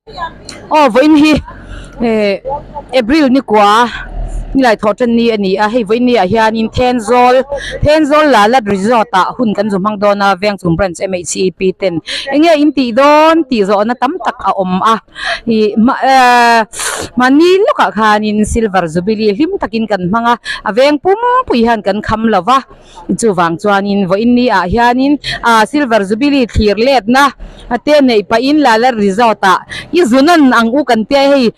Aw vawiin hi eh April ni kua nilai thawh tan ni a ni a hei vawiin ni ah hianin Thenzawl Thenzawl Lalat Resort ah hun kan zu hmang dawn a Vengchung Branch M_H_E_P ten eng nge in tih dawn tih zawhna tam tak a awm a ih hma ehh mahni lawkah khanin Silver Jubilee hlim takin kan hmang a a veng pum pui hian kan kham lo va. Chuvang chuanin vawiin ni ah hianin ah Silver Jubilee thlir letna te neih pahin Lalar Resort ah i zunawn ang u kan tia hei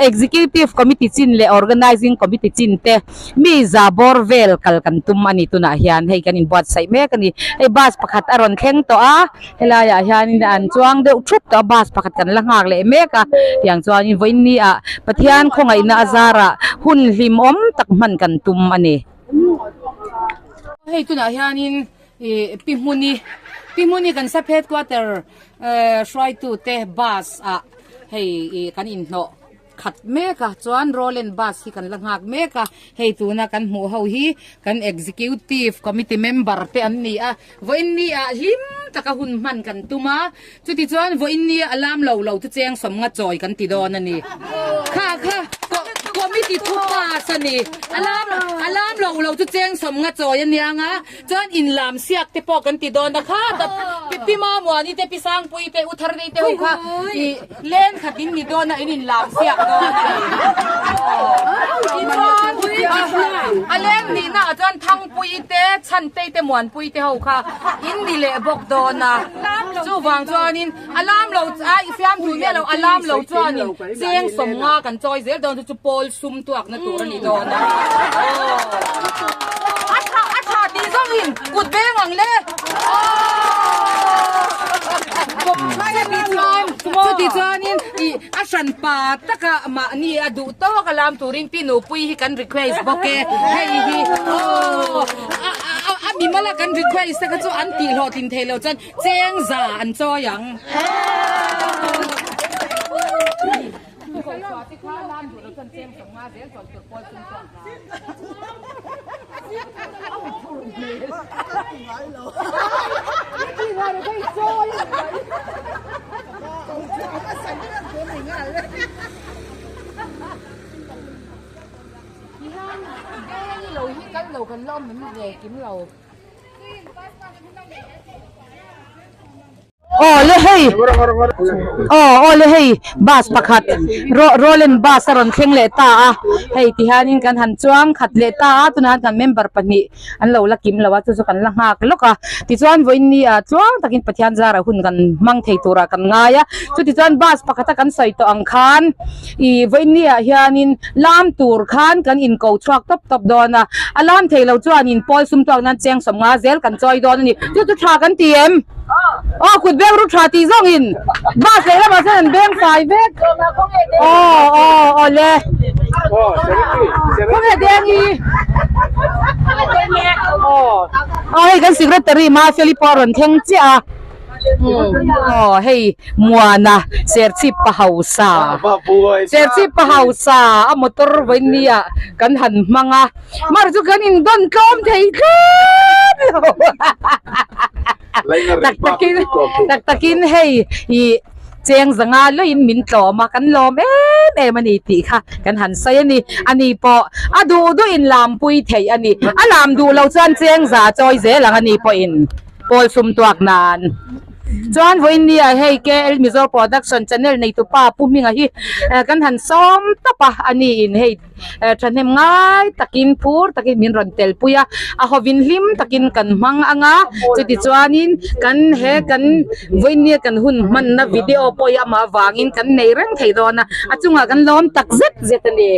Executive Committee chin leh Organising Committee chin te mi za bawr vel kal kan tum a ni tunah hian hei kan inbuatsaih mek a ni. Hei bus pakhat a rawn thleng tawh a helai ah hianin an chuang deuh thup tawh a bus pakhat kan la nghak leh mek a tiang chuanin vawiin ni ah Pathian khawngaihna a zarah hun hlimawm tak hman kan tum a ni. Hei tunah hianin ih pi hmuni pi hmuni kan sub headquarter eh hruaitu te bus ah hei ih kan inhnawh khat mek a chuan Roland bus hi kan la nghak mek a hei tuna kan hmuh ho hi kan executive committee member te an ni a vawiin ni ah hlim taka hun hman kan tum a chuti chuan vawiin ni a lam lo lo chu cheng sawmnga chawi kan ti dawn a ni kha kha committee thu pass a ni a lam a lam lo lo chu cheng sawmnga chawi a nia nga chuan inlam siak te pawh kan ti dawn a kha pi pi Mamuani te pi Sangpui te U Tharnei te ho kha ih len khat in ni dawn a in inlam siak dawn a ni tichuan a leng nihna ah chuan Thangpui te Chhantei te Muanpui te ho kha in ni leh bawk dawn a chuvang chuanin a lam lo a i fiam thu miah lo a lam lo chuanin cheng sawmnga kan chawi zel dawn chu chu pawl sum tuakna tur a ni dawn a a tha a tha tih zawngin kut beng ang le chuti chuanin i a hran pa taka mahni a duh tawk a lam turin pi nupui hi kan request bawk e hei hi aw a mimal a kan request te kha chu an tih hlawhtlin thei lo chuan cheng za an chawi ang. Aw le hei aw aw le hei bus pakhat Roland bus a rawn thleng leh ta a hei ti hianin kan han chuang khat leh ta a tunah hian kan member pahnih an lo la kim lo a chu chu kan la nghak lawk a tichuan vawiin ni ah tluang takin Pathian zarah hun kan hmang thei turah kan ngai a chutichuan bus pakhata kan sawi tawh ang khan Ih vawiin ah hianin lam tur khan kan inko chhuak tawp tawp dawn a, a lam thei lo chuanin pawl sum tuak nan cheng sawmnga zel kan chawi dawn a ni. Chu chu tha kan ti em? Aw kut beng ru tha tih zawngin bus leh lamah chuan an beng fai vek. Aw aw aw le. Khawnge deng i? Aw aw hei kan secretary Mafeli pawh a rawn thleng chiah a. Aw hei Muana Serchhip pa hausa Serchhip pa hausa a motor vawiin ni ah kan han hmang a mar chu kan in dawn tlawm thei thlawt lo tak takin tak takin hei ih cheng zanga lawin min tlawm a kan lawm em em a ni tih kha kan han sawi a ni ani pawh a duh duh in lampui theih a ni a lam duh loh chuan cheng za chawi zel ang ani pawhin. Pawl sum tuak nan chuan vawiin ni ah hei KL Mizo Production channel neitu pa Pu Hminga hi kan han sawm tawp a a ni in hei thahnem ngai takin phur takin min rawn tel pui a a hawin hlim takin kan hmang ang a chuti chuanin kan he kan vawiin ni a kan hun hmanna video pawh hi amah avangin kan nei reng thei dawn a a chungah kan lawm tak zet zet a ni.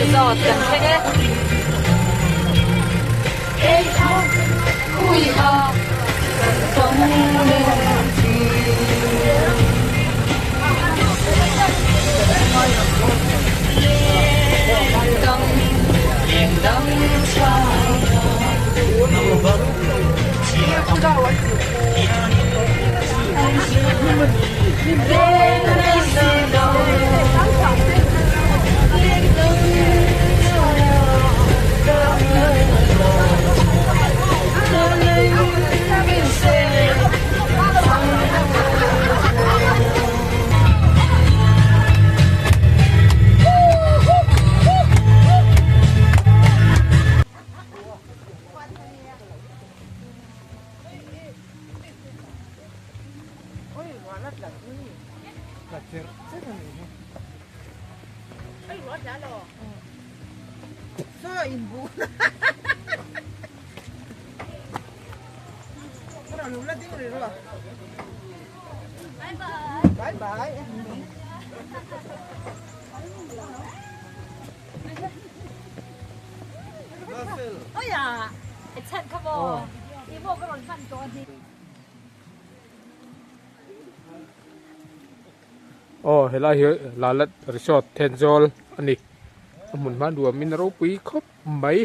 Resort kan thleng e. Aw helai hi Lalat Resort Thenzawl a ni a hmun hma nuamin a ropui khawp mai.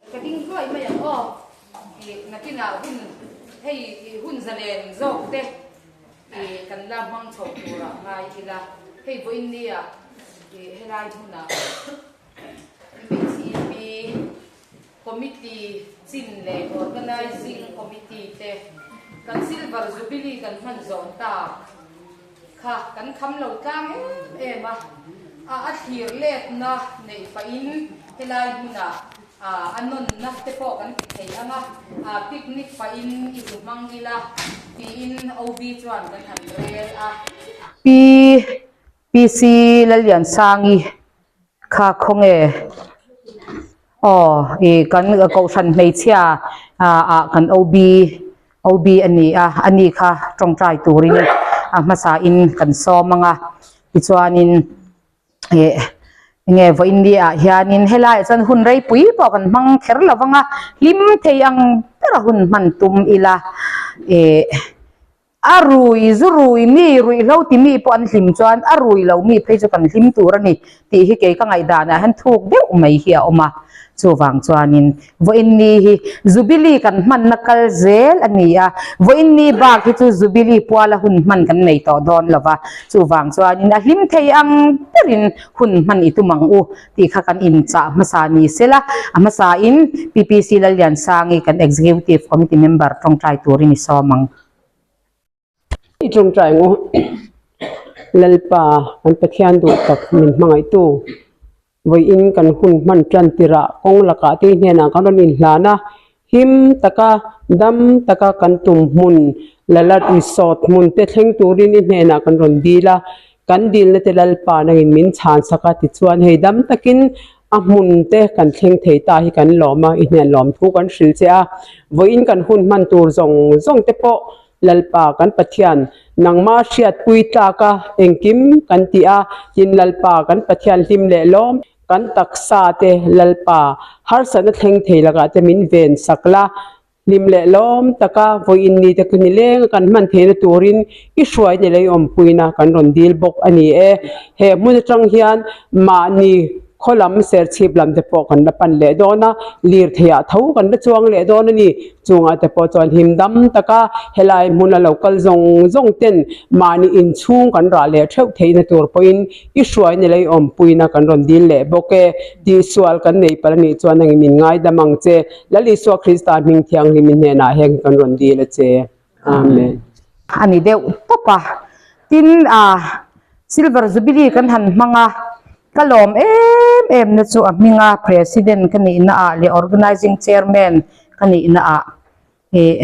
Ka ding hluai mai ang aw. Ih nakinah hun hei hun zalen zawk te ih kan la hmang chho turah ngai ila hei vawiin nia ih helai hmunah MHEP Committee chin leh Organizing Committee te kan Silver Jubilee kan hman zawh tak kha kan kham lo tlang em em a, a a thlir letna neih pahin helai hmunah a nawnna te pawh kan ti thei ang a, picnic pahin i zu hmang ila tiin OB chuan kan han rel a. Pi PC Lalliansangi kha khawnge aw ih kan kohhran hmeichhia ah kan OB OB a ni a ani kha tawngtai turin a hmasa in kan sawm ang a tichuanin ih enge vawiin ni ah hianin helaiah chuan hun rei pui pawh kan hmang kher lo vang a hlim thei ang bera hun hman tum ila ih. A rui, zu rui mi, ruihhlo ti mi pawh an hlim chuan a rui lo mi phei chu kan hlim tur a ni tih hi kei ka ngaihdanah hian thuk deuh mai hi a awm a. Chuvang chuanin vawiin ni hi Jubilee kan hmanna kal zel a ni a, vawiin ni bak hi chu Jubilee puala hun hman kan nei tawh dawn lo va, chuvang chuanin a hlim thei ang berin hun hman i tum ang u tih kha kan inchah hmasa ni sela, a hmasain PPC Lalliansangi kan Executive Committee member tawngtai turin i sawm ang. I tawngtai ang u. Lalpa, kan Pathian duh tak min hmangaihtu, vawiin kan hun hman tan tirah kawng lakah te hnenah kan rawn inhlan a, him taka, dam taka kan tum hmun, Lalat Resort hmun te thleng turin i hnenah kan rawn dil a, kan dilna te Lalpa nangin min chhan sak a, tichuan hei dam takin. A hmun te kan thleng thei ta hi kan lawm a, i hnen lawm thu kan hrilh che a. Vawiin kan hun hman tur zawng zawng te pawh Lalpa kan Pathian nangma hriatpui tlak a engkim kan ti a, tin Lalpa kan Pathian hlim leh lawm kan taksa te Lalpa harsatna thleng thei lakah te min ven sak la, Hlim leh lawm taka vawiin ni te ni leng a kan hman theihna turin i hruaina leh i awmpuina kan rawn dil bawk a ni e. He hmun atang hian mahni khaw lam serchhip lam te pawh kan la pan leh dawn a, lirtheiah tho kan la chuang leh dawn a ni. Chungah te pawh chuan him dam taka helai hmuna lo kal zawng zawng ten mahni inchhung kan rah leh theuh theihna tur pawhin I hruaina leh i awmpuina kan rawn dil leh bawk e. Tihsual kan neih palh anih chuan nangin min ngaidam ang che. Lal Isua Krista hming thianghlim i hnenah hian kan rawn dil a che. Amen. A ni deuh tawp a. Tin, ah, Silver Jubilee kan han hmang a, ka lawm em em na chu a hminga President ka nihna ah leh Organising Chairman ka nihna ah ih,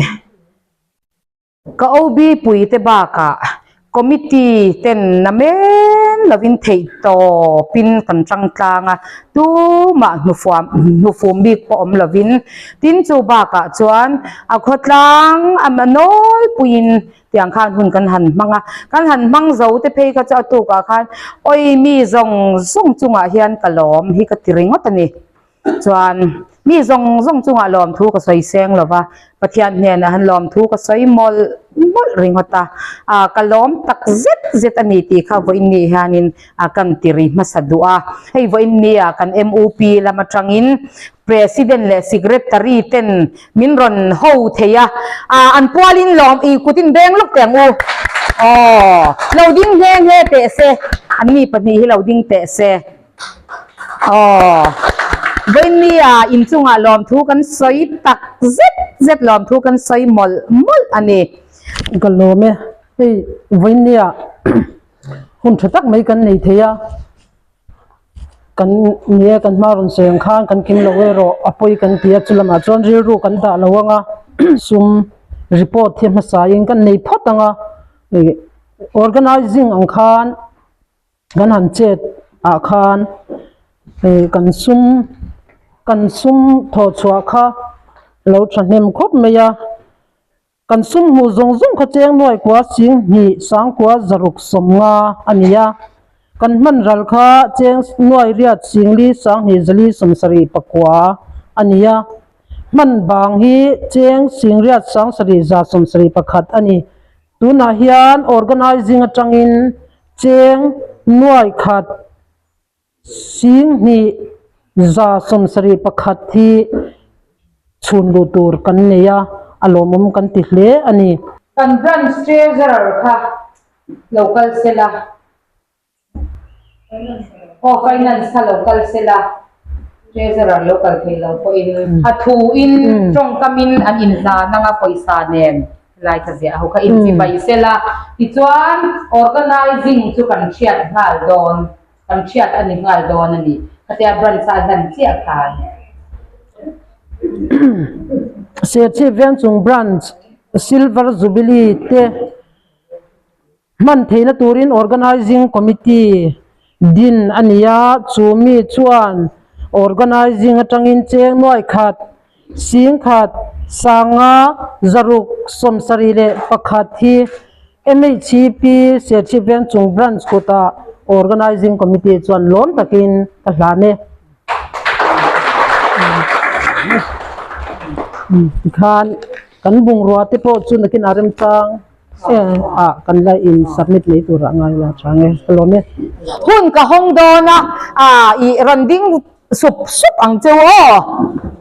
Ka OB pui te bakah committee ten na men lovin theih tawpin kan tang tlang a, tumah hnufuam hnufum bik pawh awm lovin. Tin chu bakah chuan a khawtlang a nawlpuiin tiang khan hun kan han hmang a, kan han hmang zo te phei kha chu a tukah khan awi mi zawng zawng chungah hian ka lawm hi ka ti ringawt a ni. Chuan mi zawng zawng chungah lawmthu ka sawi seng lo va, Pathian hnenah han lawmthu ka sawi mawlh mawlh ringawt a, ah ka lawm tak zet zet a ni tih kha vawiin ni hianin a kan ti ri hmasa duh a. Hei vawiin nia kan MUP lam atangin President leh Secretary ten min rawn ho thei a, ah an pualin lawm i kutin beng lawk teh ang u. Aw lo ding nghe nghe teh se, an mi pahnih hi lo ding teh se. Aw, Vawinia inchungah lawmthu kan sawi tak zet zet lawmthu kan sawi mawlh mawlh a ni. Ka lawm e, hei Vawinia hun tha tak mai kan nei thei a, kan nia kan hma rawn sawi ang khan kan kim lo erawh a pawi kan ti a, chu lamah chuan rilru kan dah lo ang a, sum report hi hmasa in kan nei phawt ang a, organizing ang khan. Kan han chet ah khan ih kan sum kan sum thawh chhuah kha lo thahnem khawp mai a kan sum hmuh zawng zawng kha cheng nuai kua sing hnih sangkua zaruk sawmnga a ni a kan hman ral kha cheng nuai riat singli sanghnih zali sawmsarih pakua a ni a hman bang hi cheng singriat sangsarih za sawmsarih pakhat a ni. Tunah hian organising atangin cheng nuai khat singhnih 171 hi chhun luh tur kan nei a, a lawmawm kan ti hle a ni. Kan branch treasurer kha lo kal sela. Aw finance kha lo kal sela treasurer lo kal thei lo pawhin a thu in tawngkam in an inhlan anga pawisa nen lai ka ziah ho kha inchi pai sela tichuan organizing chu kan hriat nghal dawn kan hriat a ni nghal dawn a ni khatia branch a hlan chiah khan. Serchhip Vengchung Branch Silver Jubilee te Hman theihna turin Organising Committee din a ni a, chu mi chuan Organising atangin cheng nuai khat, sing khat, sanga, zaruk, 71 hi MHCP Serchhip Vengchung Branch kutah Organising Committee chuan lawm takin ka hlan e. Tikhan kan bungrua te pawh chu nakin a remchang. Ah kan la in submit mai tur ah ngai la chang e ka lawm e. Hun ka hawng dawn a, ah i rawn ding sup sup ang cheu aw,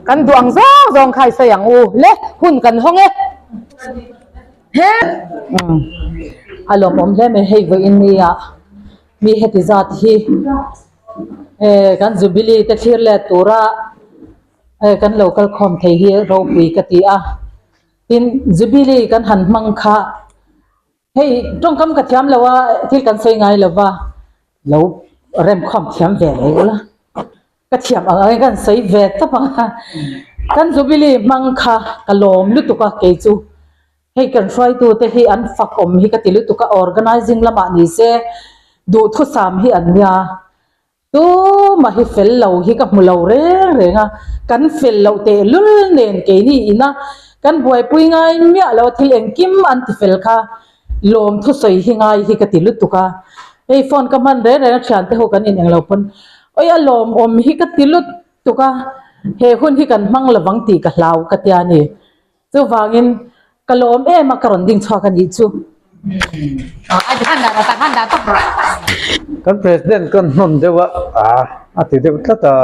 kan duh ang zawng zawng kha i sawi ang u le, hun kan hawng e. He a lawmawm hle mai hei vawiin nia mi heti zat hi kan jubilee te thlir let tura kan lo kal khawm thei hi ropui ka ti a. Tin, Jubilee kan han hmang kha, hei tawngkam ka thiam lo a, thil kan sawi ngai lo va, lo remkhawm thiam ve leh ula, ka thiam ang angin kan sawi ve tawp ang a, kan Jubilee hmang kha ka lawm lutuk a kei chu, hei kan hruaitute hi an fak awm hi ka ti lutuk a, organising lamah ni se duhthusam hi an nia. Tumah hi fel lo hi ka hmu lo reng reng a, kan fel loh tehlul nen keini ina kan buaipui ngai miah lo a thil engkim an ti fel kha lawm thusawi hi ngai hi ka ti lutuk a, hei phone ka hman reng reng a thiante ho kan ineng lo pawn awi a lawmawm hi ka ti lutuk a, he hun hi kan hmang lovang tih ka hlau ka tia ni. Chuvangin ka lawm em a ka rawn ding chhuak a nih chu. Kan President kan hnawn deuh a, a ti deuh tlat a,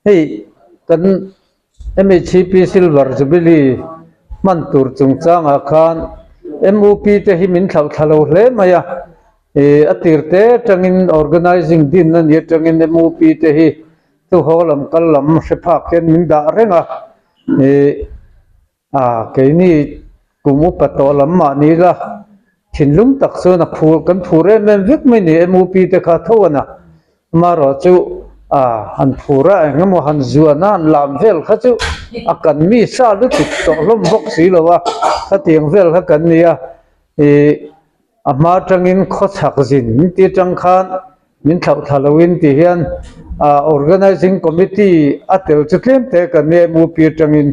hei kan MHCP Silver Jubilee hman tur chungchangah khan MUP te hi min thlauh thla lo hle mai a, ih a tir te atangin Organising din a nih atangin MUP te hi chu haw lam kal lam hre phak hian min dah reng a. Ih ah keini kum upa tawh lam mah ni ila thinlung tak chuan a phur kan phur em em vek mai ni MUP te kha tho a na amaherawh chu ah han phur a eng emaw han zuan a han lam vel kha chu a kan mi sa lutuk tawh hlawm bawk si lo a khatiang vel kha kan ni a ih A hma atangin khawchhak zin min ti atang khan min thlauh thla loin ti hian Organising Committee a tel chu tlem te kan nia MUP atangin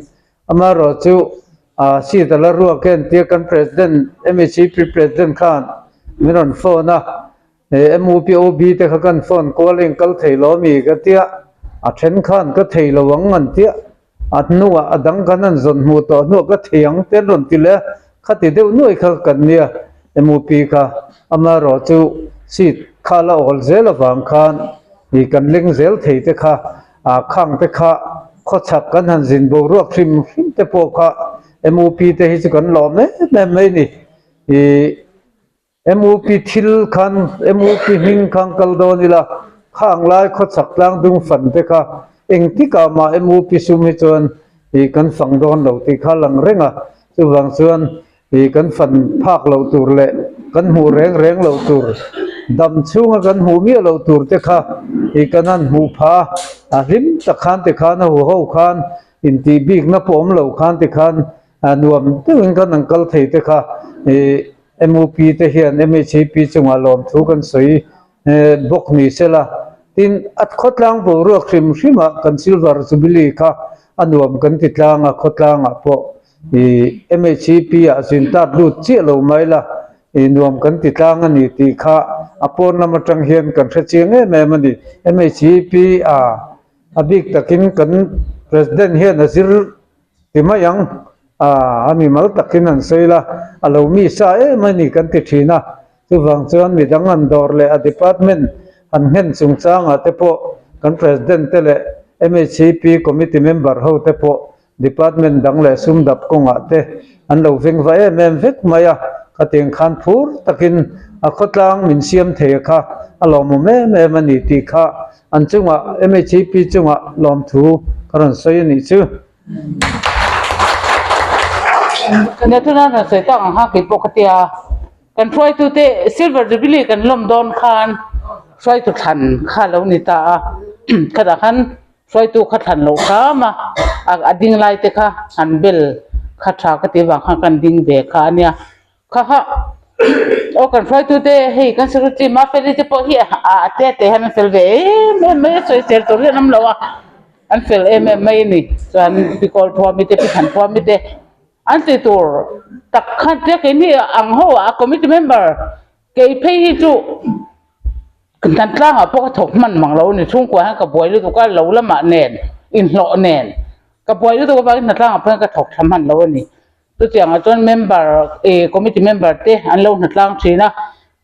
amaherawh chu seat a la ruak em tia kan President MHCP President khan min rawn phone a, he MUP OB te kha kan phone kual in kal thei lo ami ka tia a then khan ka thei lo ang an tia A hnuah a dang kan han zawn hmuh tawh hnuah ka thei ang te an rawn ti leh a, khati deuh nuai kha kan nia MUP kha amaherawh chu seat kha la awl zel avang khan ih kan leng zel thei te kha ah khang te kha khawchhak kan han zin boruak hrim hrim te pawh kha MUP te hi chu kan lawm em em mai a ni ih. MUP thil khan MUP hming khan kal dawn ila, khang lai khawchhak tlang dung fan te kha engtikah mah MUP sum hi chuan ih kan fang dawn lo tih kha lang reng a, chuvang chuan ih kan fan phak loh tur leh kan hmuh reng reng loh tur, dam chhunga kan hmuh miah loh tur te kha ih kan han hmuh phah a, a hlim tak khan tikhan a huho khan intih bikna pawh awm loh khan tikhan a nuam deuhin kan an kal thei te kha ih MUP te hian MHAP chungah lawmthu kan sawi bawk ni sela tin a khawtlang boruak hrim hrimah kan Silver Jubilee kha a nuam kan ti tlang a khawtlangah pawh ih MHAP ah zin tat lut chiah lo mai la ih nuam kan ti tlang a ni tih kha a pawn lam atang hian kan hre chiang em em a ni MHAP ah a bik takin kan President hian a zir Ti mai ang, a mimal takin an sawi la, a lo mi sa em a ni kan ti thin a, chuvang chuan midang an dawr leh a department an nghen chungchangah te pawh kan President te leh MHCP committee member ho te pawh department dang leh sum dap kawngah te an lo veng va em em vek mai a, khatiang khan phur takin a khawtlang min siam thei a kha a lawmawm em em a ni tih kha an chungah MHCP chungah lawmthu ka rawn sawi a nih chu. Nathana rawn sawi tak ang kha kei pawh ka tia kan hruaitute Silver Jubilee kan lawm dawn khan hruaitu thlan kha lo ni ta a khatah khan hruaitu kha thlan loh hram a a ding lai te kha an bel kha tha ka tih avang khan kan ding ve kha a nia kha kha aw kan hruaitute hei kan secretary Mafeli te pawh hi a te te hian an fel ve em em mai a sawisel tur hi an awm lo a. An fel em em mai a ni. Chuan pi kawl thuami te, pi than thuami te an ti tur tak khan tia keini ang ho a committee member kei phei hi chu kan tlangah pawh ka thawk hman mang lo a ni. Chhungkua hian ka buai lutuk a, lo lamah nen, inhlawh nen ka buai lutuk avangin hna tlangah pawh hian ka thawk tha hman lo a ni. Chutiangah chuan member ih committee member te an lo hna tlang thin a,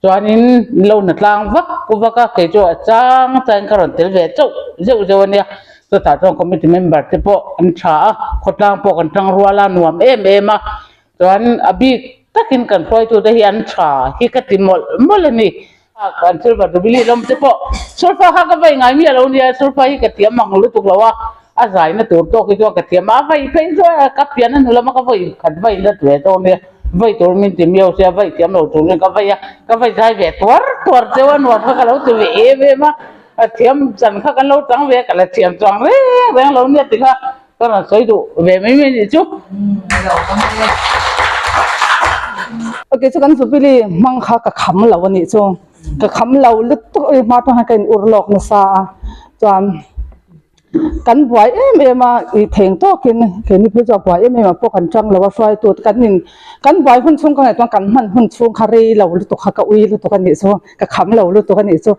chuanin an lo hna tlang vak vak a, kei chu a chang changin ka rawn tel ve chauh zeuh zeuh a nia, chutah chuan committee member te pawh an tha a, khawtlang pawh kan tang rual a, nuam em em a, chuan a bik takin kan hruaitute hi an tha hi ka ti mawlh mawlh a ni, kan silver jubilee lawm te pawh sulfa kha ka vei ngai miah lo nia, sulfa hi ka thiam ang lutuk lo a. A zaina tur tawk hi chuan ka thiam a, a vaih phei chuan ka pian a hnu lama ka vawi khat vaih let ve tawh nia, vaih tur min ti miau sia, vaih thiam lo turin ka vaih a, ka vaih zai ve tuar tuar cheu a nuam kha ka lo ti ve em em a, a thiam chan kha kan lo chang ve a, ka la thiam chuang reng reng lo nia ti kha ka rawn sawi duh ve mai mai nih chu. Ok chu kan Jubilee hmang kha ka kham lo a nih chu. Ka kham lo lutuk a hma atang hian ka in ur lawk nasa a chuan kan buai em em a ih theng tawkin keini phei chu a buai em em ah pawh kan tang lo a hruaitu te kan in kan buai hun chhung ka ngaih chuan kan hman hun chhung kha rei lo lutuk kha ka ui lutuk a nih chu ka kham lo lutuk a nih chu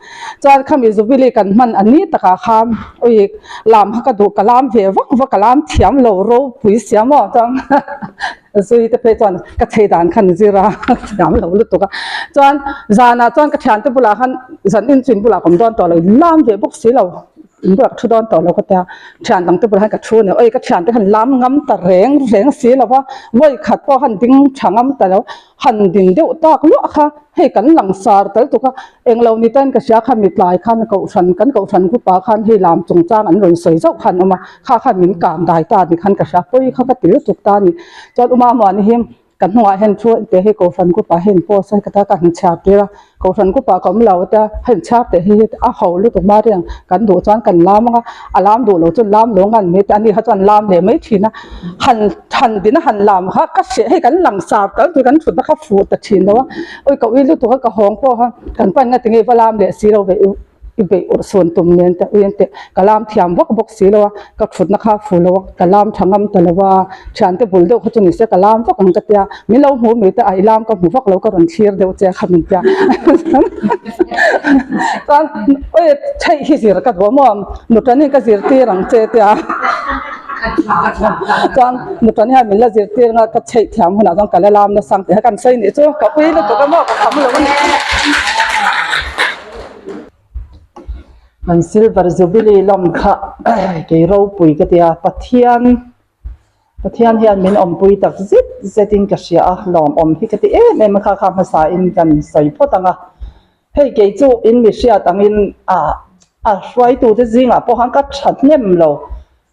chuan khami jubilee kan hman a ni takah khan ui lam kha ka duh ka lam ve vak vak ka lam thiam lo ropui sia maw chuan Zui te phei chuan ka chei dan khan zir a thiam lo lutuk a chuan zanah chuan ka thiante bulah khan zan in chu in bulah ka awm dawn tawh lo in lam ve bawk si lo in bulah ka thu dawn tawh lo ka tia thian dang te bulah khan ka thu a ni oi ka thiante khan lam ngam ta reng reng si lo va vawi khat pawh khan ding tha ngam ta lo han din deuh tak luah kha hei kan langsar tal tuk a englo ni ten ka hria kha mitlai khan kohhran kan kohhran group ah khan hei lam chungchang an rawn sawi zauh khan awm a kha khan min kang dai ta ni khan ka hria pawi kha ka ti lutuk ta a ni chuan u Mamuani hi ka hnungah hian thu a hei kohhran group ah hian post a ka ta ka han chhiar tir a kohhran group ah ka awm lo te hei chhiar teh hi a ho lutuk hma riang kan duh chuan kan lam ang a a lam duh loh chuan lam lo ngan mai te ani kha chuan lam leh mai thin a han han din a han lam kha ka hreh hei kan langsar tal tih kan thutna kha fuh ta thin lo a awi ka ui lutuk a ka hawng pawh kha kan pan nga tinge va lam leh si lo ve i beih urh sawn tum nen te ui an teh ka lam thiam vak bawk si lo a ka thutna kha fu lo a ka lam tha ngam ta lo a thiante bul deuh kha chu ni se ka lam vak ang ka tia min lo hmu mai te a i lam ka hmu vak lo ka rawn thlir deuh che kha min tia chuan awi theih hi zir ka duh a maw nutani ka zirtir ang che tia chuan nutani hian min la zirtir anga ka chheih thiam hunah chuan ka la lam nasa ang tih kha kan sawi nih chu ka ui lutuk a maw ka kham lo a ni. Kan silver jubilee lawm kha kei ropui ka tia Pathian Pathian hian min awmpui tak zet zet in ka hria a lawmawm hi ka ti em em a kha kha hmasa in kan sawi phawt ang a hei kei chu in mi hriat angin ah a hruaitu te zingah pawh khan ka thahnem lo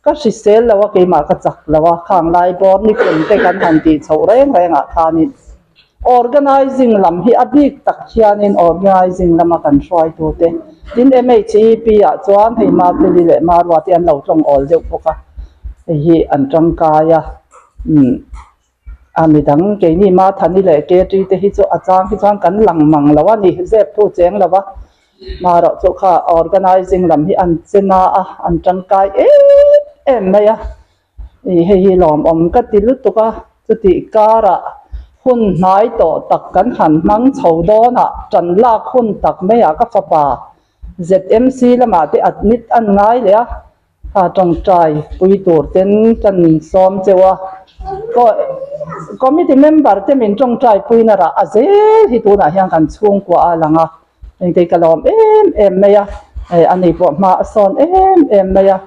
ka hrisel lo a keimah ka chak lo a khang lai bawr nikum te kan han tih chhoh reng reng ah khanin Organizing lam hi a bik tak hianin organizing lama kan hruaitu te tin MHEP ah chuan hei Mapeli leh Marua te an lo tlawng awl deuh bawk a, hei hi an tangkai a, umm a midang keini Mathani leh Ketri te hi chu a chang hi chuan kan lang mang lo a ni, zep thu cheng lo va, marawh chu kha organizing lam hi an che na a, an tangkai em em mai a. Ih hei hi lawmawm ka ti lutuk a, chutih karah hun hnai tawh tak kan han hmang chho dawn a, tan lak hun tak maiah ka fapa ZMC lamah te admit an ngai leh a, kha tawngtai pui tur ten kan sawm cheu a, committee member te min tawngtai puina rah a zel hi tunah hian kan chhungkua a lang a, Engtei ka lawm em em mai a, hei a ni pawh hma a sawn em em mai a,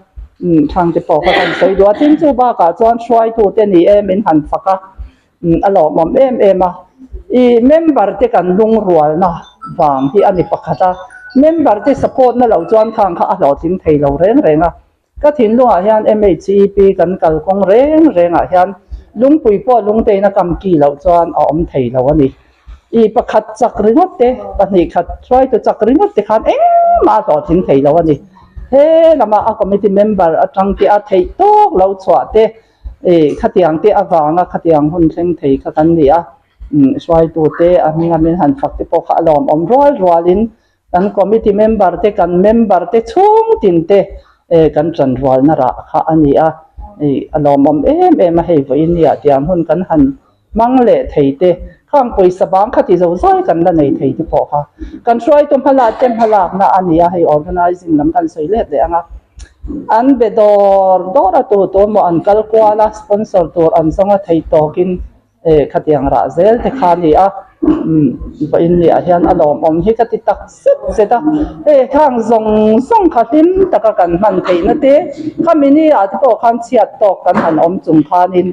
umm thangte pawh kha kan sawi duh a, tin chu bakah chuan hruaitute ni e min han fak a, umm a lawmawm em em a, ih member te kan lungrualna vang hi a ni pakhat a, member te support na lo chuan khang kha a hlawhtling thei lo reng reng a, Ka thinlungah hian MHEP kan kalkawng reng rengah hian lungpui pawh lungtein a kam ki loh chuan a awm thei lo a ni. I pakhat chak ringawt te, pahnih khat hruaitu chak ringawt te khan engmah a hlawhtling thei lo a ni. He lama a committee member atang te a theih tawk lo chhuah te, i khatiang te avanga khatiang hun thleng thei kha kan ni a. Hruaitu te a hminga min han fak te pawh kha a lawmawm rual rualin Kan committee member te, kan member te chhung tin te kan tanrualna rah kha a ni a, a lawmawm em em a, hei vawiin nia tiang hun kan han hmang leh thei te, khang pawisa bang kha ti zo zai kan la nei thei te pawh kha kan hruaitu hmalak te hmalakna a ni a, hei organising lam kan sawi let leh ang a, an be dawr dawr a tu tu emaw an kal kual a, sponsor tur an zawng a thei tawkin. Eh khatiang rah zel te kha a ni a, umm vawiin ni ah hian a lawmawm hi ka ti tak zet zet a, hei khang zawng zawng kha hlim taka kan hman theihna te khami ni ah te pawh khan chhiat tawk kan han awm chung khanin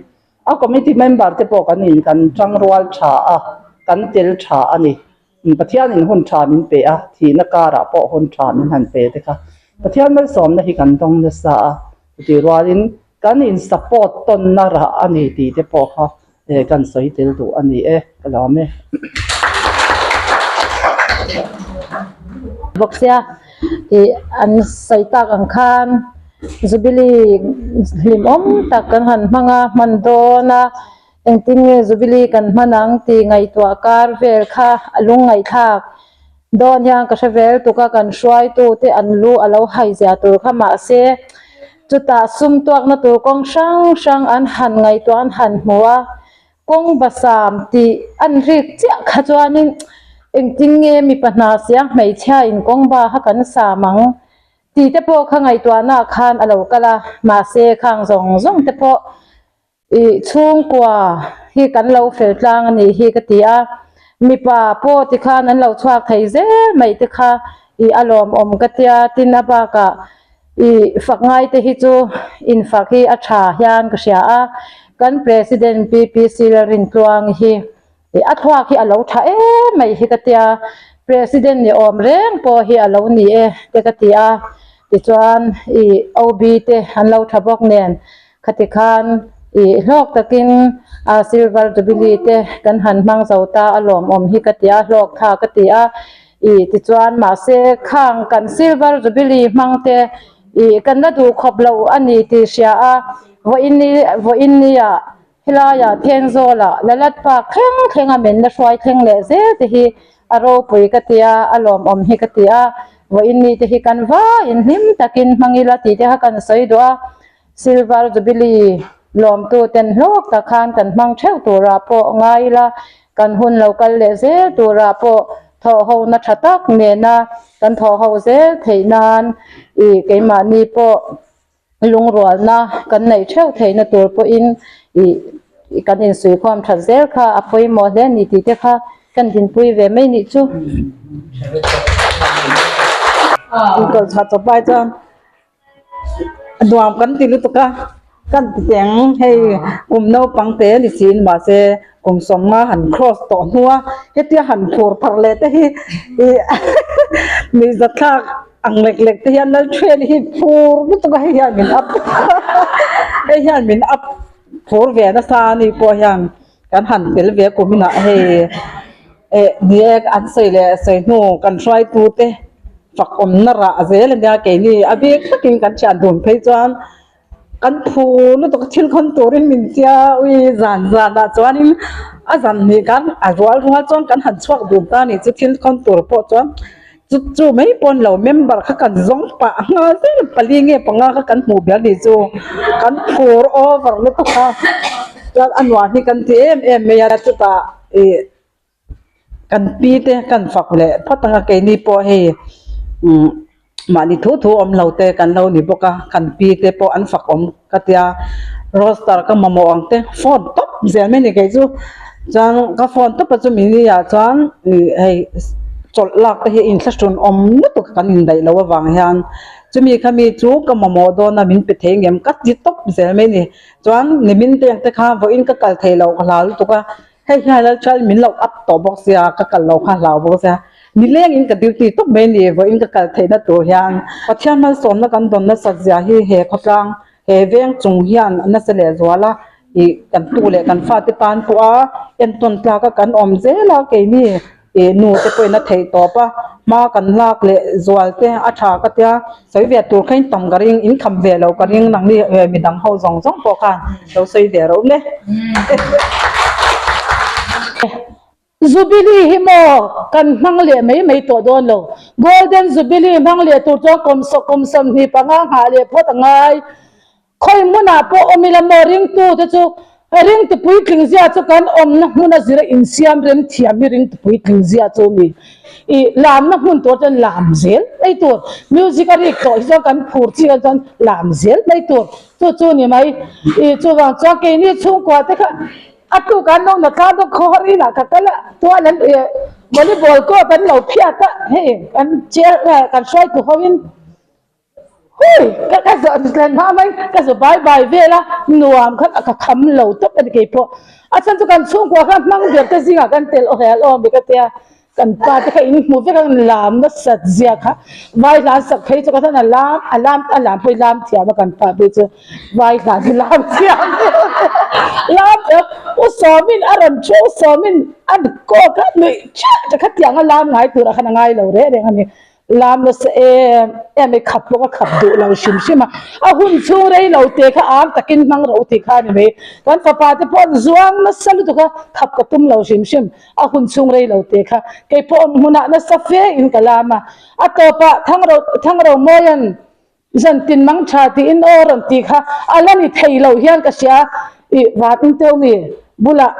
a committee member te pawh kan in kan tangrual tha a, kan tel tha a ni. Pathianin hun tha min pe a, thihna karah pawh hun tha min han pe te kha Pathian malsawmna hi kan dawng nasa a, chutih rualin Kan in support tawnna rah a ni tih te pawh kha kan sawi tel duh a ni e, ka lawm e. Bawk sia ih an sawi tak ang khan Jubilee hlimawm tak kan han hmang a, hman dawn a, engtin nge Jubilee kan hman ang tih ngaihtuah kar vel kha a lung ngaihthlak. Dawn hian ka hre vel tuk a, kan hruaitu te an lu a lo hai zia tur kha mahse chutah sum tuakna tur kawng hrang hrang an han ngaihtuah an han hmu a, kawng basam tih an rik chiah kha chuanin engtin nge mipa hna siang hmeichhia in kawng ba kha kan sam ang tih te pawh kha ngaihtuahna ah khan a lo kal a, mahse khang zawng zawng te pawh Ih chhungkua hi kan lo fel tlang a nih hi ka ti a, mipa pawh tikhan an lo chhuak thei zel mai te kha ih a lawmawm ka tia, tin a bakah ih fak ngai te hi chu infak hi a tha hian ka hria a, kan President PPC Lalrintluangi hi Ih a thluak hi a lo tha em mai hi ka tia, President ni awm reng pawh hi a lo ni e te ka ti a, tichuan ih OB te an lo tha bawk nen khati khan ih hlawk takin a Silver Jubilee te kan han hmang zo ta a lawmawm hi ka ti a, hlawk tha ka ti a, ih tichuan mahse khang kan Silver Jubilee hmang te ih kan la duh khawp lo a ni tih hria a, vawiin ni vawiin nia Helaiah Thenzawlah Lalat Park thleng thlenga min la hruai thleng leh zel te hi a ropui ka ti a, a lawmawm hi ka ti a, vawiin ni te hi kan vaiin hlim takin hmang ila tih te kha kan sawi duh a, Silver Jubilee lawmtu ten hlawk tak khan kan hmang theuh turah pawh ngai ila, kan hun lo kal leh zel turah pawh thawhhona tha tak nena kan thawhho zel theih nan ih keimahni pawh Lungrualna kan neih theuh theihna tur pawhin ih kan insuihkhawm that zel kha a pawimawh hle a ni tih te kha kan dinpui ve mai nih chu. Inkawlh chhuah chawp lai chuan nuam kan ti lutuk a, kan ti teng hei kum naupang te ni siin mahse kum sawmnga han cross tawh hnua hetia han phur thar leh te hi ih nuihzatthlak Ang lek lek te hian Lalthian hi phur lutuk a hei hian min up hei hian min up phur ve nasa a ni pawh hian kan han tel ve kum inah hei eh ni e an sawi leh sawi hnu kan hruaitu te fak awmna rah zel ania keini a bik takin kan thian dun phei chuan Kan phu lutuk thil khawn turin min tia ui zan zanah chuanin a zan hnih khan a rual rual chuan kan han chhuak dun ta a ni chu thil khawn tur pawh chuan chu chu mai pawh ni lo member kha kan zawng pah nghal zel pali nge panga kha kan hmuh ber ni chu kan phur over lutuk a chuan a nuam hi kan ti em em mai a chutah ih. Kan pi te kan fak leh phawt ang a keini pawh hei umm mahni thu thu awm lo te kan lo ni bawk a kan pi te pawh an fak awm ka tia roster ka mamawh ang te phone tawp zel mai a ni kei chu chuan ka phone tawp a chumi ni ah chuan ih hei chawlh lak te hi inthlahrun awm lutuk kan indaih loh avang hian chumi khami chu ka mamawh dawn a min pe thei ngem ka ti tawp zel mai a ni chuan nimin te ang te kha vawiin ka kal thei loh ka hlau lutuk a. Hei hian lal chuan min lo up tawh bawk sia, ka kal lo kha hlau bawk sia. Nilengin ka duty tawp mai ni, vawiin ka kal theihna tur hian Pathian malsawmna kan dawn nasat zia hi he khawtlang, he veng chung hian a nasa leh zual a, ih kan tu leh kan fate tan pawh a entawn tlak a kan awm zel a, keini ih nu te pawhin a theih tawp a, hma kan lak leh zual te a tha ka tia, sawi ve tur kha in tam ka ring, in kham ve lo ka ring nangni midang ho zawng zawng pawh khan lo sawi ve reuh le. Jubilee hi maw kan hmang leh mai mai tawh dawn lo. Golden Jubilee hmang leh tur chuan kum kum 25 nghah leh phawt a ngai. Khawi hmunah pawh awm ila maw ringtu te chu ringtu puitling zia chu kan awmna hmuna zira insiam rem thiam hi ringtu puitling zia chu ni. I lamna hmun tur chuan lam zel mai tur. Music a rik tawh hi chuan kan phur chi ah chuan lam zel mai tur. Chu chu ni mai. I chuvang chuan keini chhungkua te kha a tluk an lo na tlan dawn khaw har inah ka kal a tual an volleyball court an lo phiat a hei kan chair kan hruaitu hoin Hui! Ka ka zawh thlen hma mai, ka zu bai bai vel a, nuam khan ka kham lo tawp a ni kei pawh. A chhan chu kan chhungkua khan hmang ber te zingah kan tel aw hel awm i ka tia, kan pa te kha in hmu vek a, lam nasat zia kha vai hlan sak phei chu ka chuan a lam a lam a lam pawh i lam thiam a kan pa phei chu vai hlan hi lam thiam lam thiam u sawmin a rawn thu u sawmin a kawk a nuih chiah te kha tiang a lam ngai turah khan a ngai lo reng reng a ni. Lam nasa em em i khap pawh ka khap duh lo hrim hrim a, a hun chhung rei lo te kha am takin hmang ro tih kha a ni mai. Kan fapa te pawh an zuang nasa lutuk a, khap ka tum lo hrim hrim, a hun chhung rei lo te kha kei pawh awm hmunah nasa fe in ka lam a, a tawpah Thangro Thangro Mawia'n zan tin mang tha tiin aw rawn tih kha a la ni thei lo hian ka hria i van in teu mi bulah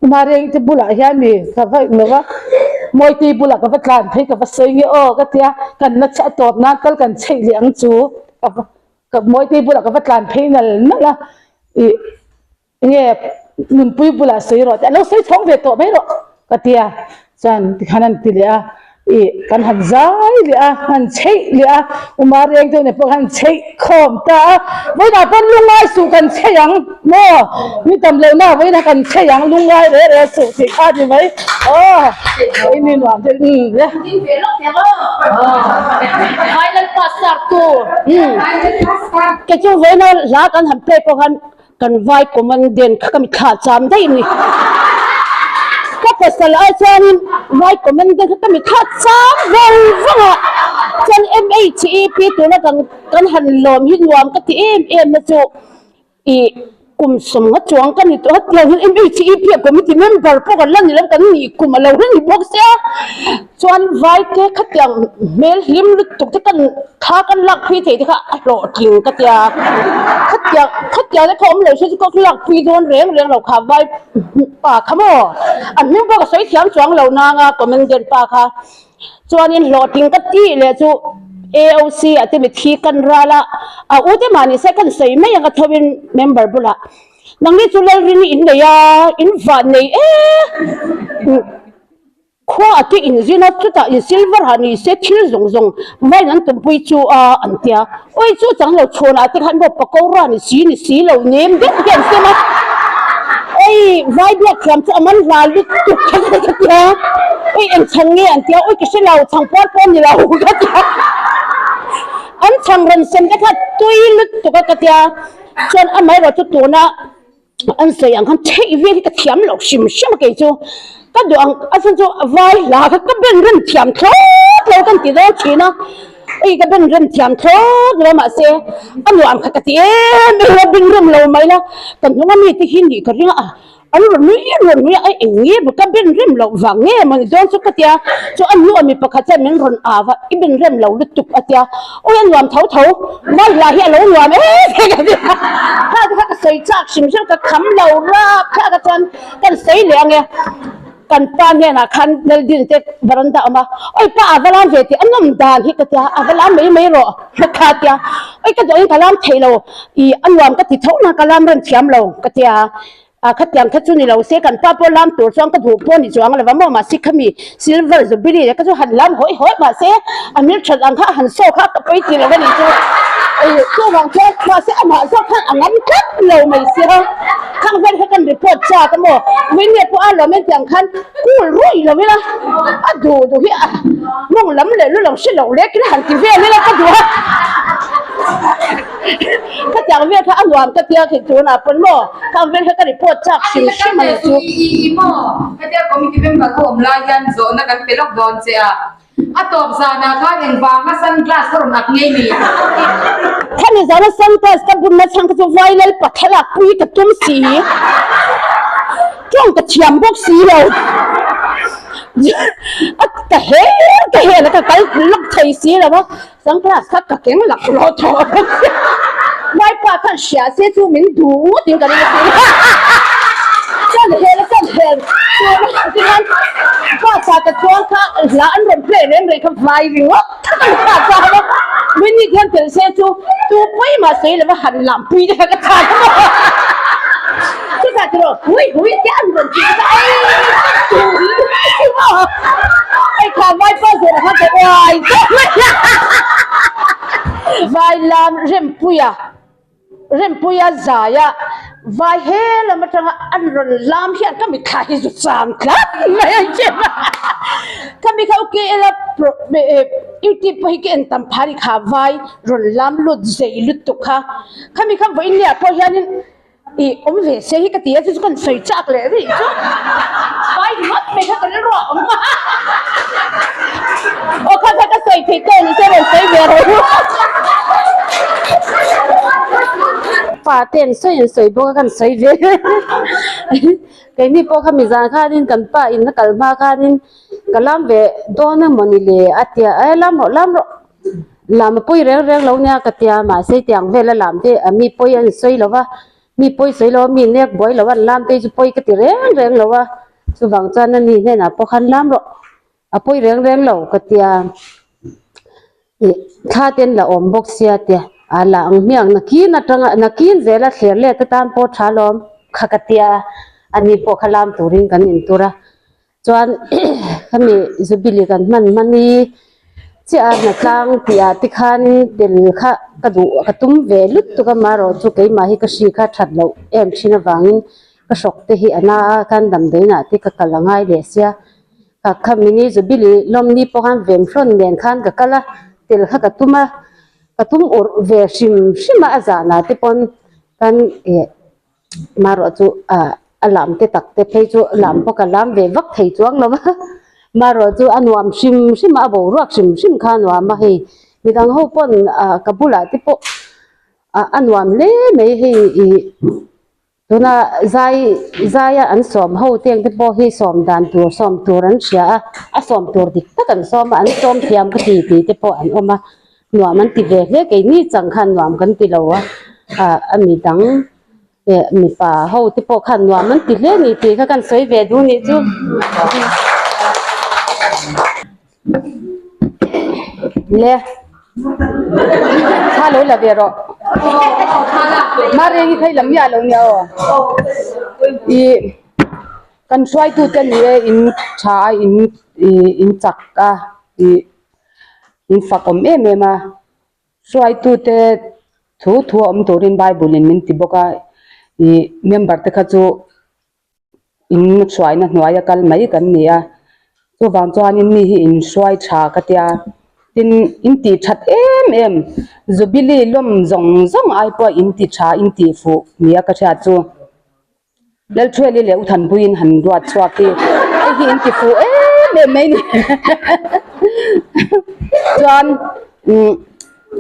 Mariang te bulah hian mi ka va eng lova Mawitei bulah ka va tlan phei ka va sawi nge aw ka tia kan la chah tawp nan kal kan chheih leh ang chu ka va ka Mawitei bulah ka va tlan phei nal nal a ih Nge nunpui bulah sawi rawh tih a lo sawi chhawng ve tawh mai rawh ka ti a, chuan tikhan an ti leh a, ih kan han zai leh a, han chheih leh a, Uma reng deuh nen pawh khan chheih khawm ta a, vawiinah pawn lungngai suh kan chheih ang maw, mi tam loh na vawiinah kan chheih ang lungngai reh reh suh tih kha a ni mai aw, vawiin ni nuam deuh umm le. Final pass sar tu kei chu vawiina hla kan han play pawh khan Kan vai commandant kha ka mitthla cham daih ni. Ka pasal ai chuanin vai commandant kha ka mitthla cham vang vang a, chuan MHEP tuna kan kan han lawm hi nuam ka ti em em na chu ih kum sawmnga chuang ka ni tawh a tiang hian MHEP a committee member pawh kan la ni lo kan nih kum a lo reng ni bawk sia chuan vai te khatiang hmel hlim lutuk te kan Thla kan lak pui theih te kha a hlawhtling ka tia, khatiang khatiang te kha awm lo se chu ka lak pui dawn reng reng lo kha vai pa kha maw a hming pawh ka sawi thiam chuang lo nanga commandant pa kha chuanin hlawhtling ka tih leh chu AOC ah te mithi kan ral a a u te mahni se kan sawi mai ang a tho in member bulah nangni chu Lalrini in nei a in vah nei e. Khua a te inzin a, chutah in silver ha ni se thil zawng zawng vain an tumpui chu a an tia. Awi chu chang lo chhawn ah te khan maw pakora ni si ni si lo nem deuh hian sem a. Awi vai biak thiam chu a man hla lutuk kha ka tia. Awi eng chhang nge an tia, awi ka hre lo chhang puar pawh ni lo ka tia. An chhang rawn sem te kha tui lutuk a ka tia. Chuan amaherawh chu tuna An sawi ang khan theih vel hi ka thiam loh hrim hrim a kei chu ka duh ang a chhan chu vai hla kha ka ben rem thiam thlawt lo kan ti dawn thin a hei ka ben rem thiam thlawt lo a mahse a nuam kha ka ti em em a ben rem lo mai la kan hnung ami te hi nih ka ring a an rawn nui rawn nui a eng nge maw ka ben rem loh vang nge maw ni dawn chu ka tia chu a hnuah mi pakhat chuan min rawn au a i ben rem lo lutuk a tia Awi a nuam tho tho, vai hla hi a lo nuam em em a nia. Kha te kha ka sawi chak hrim hrim, ka kham lo rap kha ka chuan kan sawi leh ange. Kan pa hnenah khan Meldin te veranda a awm a, awi pa a va lam ve tih a nawm dan hi ka tia, a va lam mai mai rawh kha tia, awi ka duh angin ka lam thei lo, ih a nuam ka ti tho na ka lam rem thiam lo ka tia. A khatiang kha chu ni lo se kan pa pawh lam tur chuan ka duh pawh ni chuang lo va maw mahse khami silver jubilee te kha chu han lam hawi hawi mahse a hmel that ang kha a han saw kha ka pawi ti lo a ni chu ei chuvang chuan mahse amah zawk khan a ngam tlat lo mai sia khang vel kha kan report chak a maw Winnie pawh a lawm entiang khan cool ruih lo ila a duh duh hi a mawng lam leh lu lo hre lo lek ila han ti vel ila ka duh a. Khatiang vel kha a nuam ka tia khi tunah pawn maw khang vel kha ka report chak hrim hrim a ni chu. I i maw hetia committee member ho awm lai hian zawhna kan pe lawk dawn che a, a tawp zanah khan engvanga sunglass ka rawn ak ngei ni? Khami zana sunglass ka bunna chhang kha chu Vailal pathalak pui ka tum si, tawng ka thiam bawk si lo. A ka hel ka hel a ka kal lawk thei si lo a. Sunglass kha ka keng lak rawh tawh bawk sia. Vaipa khan hria se chu min duh ngawt in ka ring asin. Chuan hel a chuan hel tur tihian bus ah ka chuang kha hla an rawn play reng reng kha vai ringawt kha ka kha ta a. Minute hian tel se chu tu pawi mah sawi lova han lam pui te kha ka chhan a maw. Chutah tiraw hui hui te an rawn tih kha ei ka duh lutuk a. Ei kha vaipa zawrh kha ka uai tawh mai a. Vai lam Rempuia Rempuia zaia vai he lam atanga an rawn lam hian ka mitthla hi zu chang tlat mai a chem a. Khami kha u KL a YouTube pawh hi ka en tam phah a ni kha vai rawn lam lut zei lutuk kha. Khami kha vawiin nia pawh hianin. I awm ve se hi ka ti a, chu chu kan sawi chak leh rih chu. Vai ringawt mai kha ka rilru ah awm a. Aw kha kha ka sawi theih tawh ni se rawn sawi ve rawh u. Pa te an sawi an sawi bawk a kan sawi ve. Keini pawh kha mizan khanin kan pa in a kal hma khanin ka lam ve dawn emaw ni le a tia e lam rawh lam rawh. Lam a pawi reng reng lo nia ka tia mahse tiang vela lam te a mi pawi an sawi lo va mi pawi sawi lo a mi nek buai lo an lam te hi chu pawi ka ti reng reng lo a chuvang chuan ani hnenah pawh khan lam rawh a pawi reng reng lo ka tia ih thla te an la awm bawk sia tia a la ang hmiang nakin atanga nakin zela thler let atan pawh tha lawm kha ka tia ani pawh kha lam turin kan intur a. Chuan khami Jubilee kan hman hman hi chiah a hnatlang tih ah te khanin tel kha ka duh ka tum ve lut tuk a marawh chu keimah hi ka hri kha that loh em thin avangin ka hrawk te hi a na a khan damdawiin ah te ka kal a ngai leh sia ka khami ni Jubilee lawmni pawh khan vemhrawn nen khan ka kal a tel kha ka tum a ka tum urh ve hrim hrim a a zanah te pawn kan eh. Marawh chu ah a lam te tak te phei chu lam pawh ka lam ve vak thei chuang lo va marawh chu a nuam hrim hrim a a boruak hrim hrim kha a nuam a hei midang ho pawn ah ka bulah te pawh ah a nuam hle mai hei ih tuna zai zaia an sawm ho te ang te pawh hi sawm dan tur sawm tur an hria a a sawm tur dik tak an sawm a an sawm thiam ka ti tih te pawh an awm a nuam an ti ve hle keini chang khan nuam kan ti lo a ah a midang eh mipa ho te pawh khan nuam an ti hle a ni tih kha kan sawi ve duh nih chu le thla lo la ve rawh marengi phei lam miah lo nia aw ih kan hruaitute ni e in tha a in ih in chak a ih. In fak awm em em a, hruaitute thu thu a awm turin Bible in min ti bawk a, ih member te kha chu in hruaina hnuaia kal mai kan ni a, chuvang chuanin mi hi in hruai tha ka tia, tin in tih that em em Jubilee lawm zawng zawng ai pawh in ti tha in tih fuh nia ka hriat chu. Lalthueli leh U Thanpuiin han ruat chhuak hi hei hi in ti fuh em em mai ni chuan umm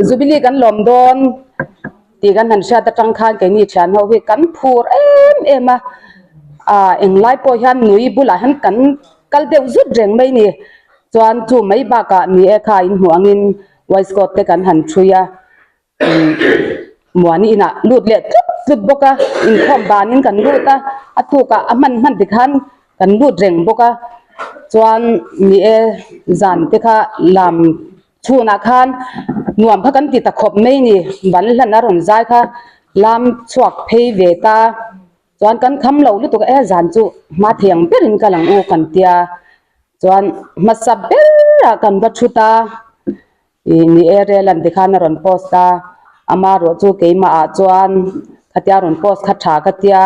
Jubilee kan lawm dawn tih kan han hriat atang khan keini thian ho hi kan phur em em a ah englai pawh hian nui bulah hian kan kal deuh zut reng mai ni chuan chu mai bakah ni e kha in hmuh angin waistcoat te kan han thui a. Muani inah lut leh tlut tlut bawk a, inkhawm banin kan lut a, a tukah a hman hman tikhan kan lut reng bawk a, chuan ni e zan te kha lam chhunah khan nuam kha kan ti ta khawp mai ni, ban hlan a rawn zai kha lam chhuak phei ve ta, chuan kan kham lo lutuk a e zan chu hma thei ang berin ka lang u kan tia, chuan hmasa berah kan va thut a. Ih ni e rel an tikhan a rawn post a, ama erawh chu keimah ah chuan khatia rawn post kha tha ka tia,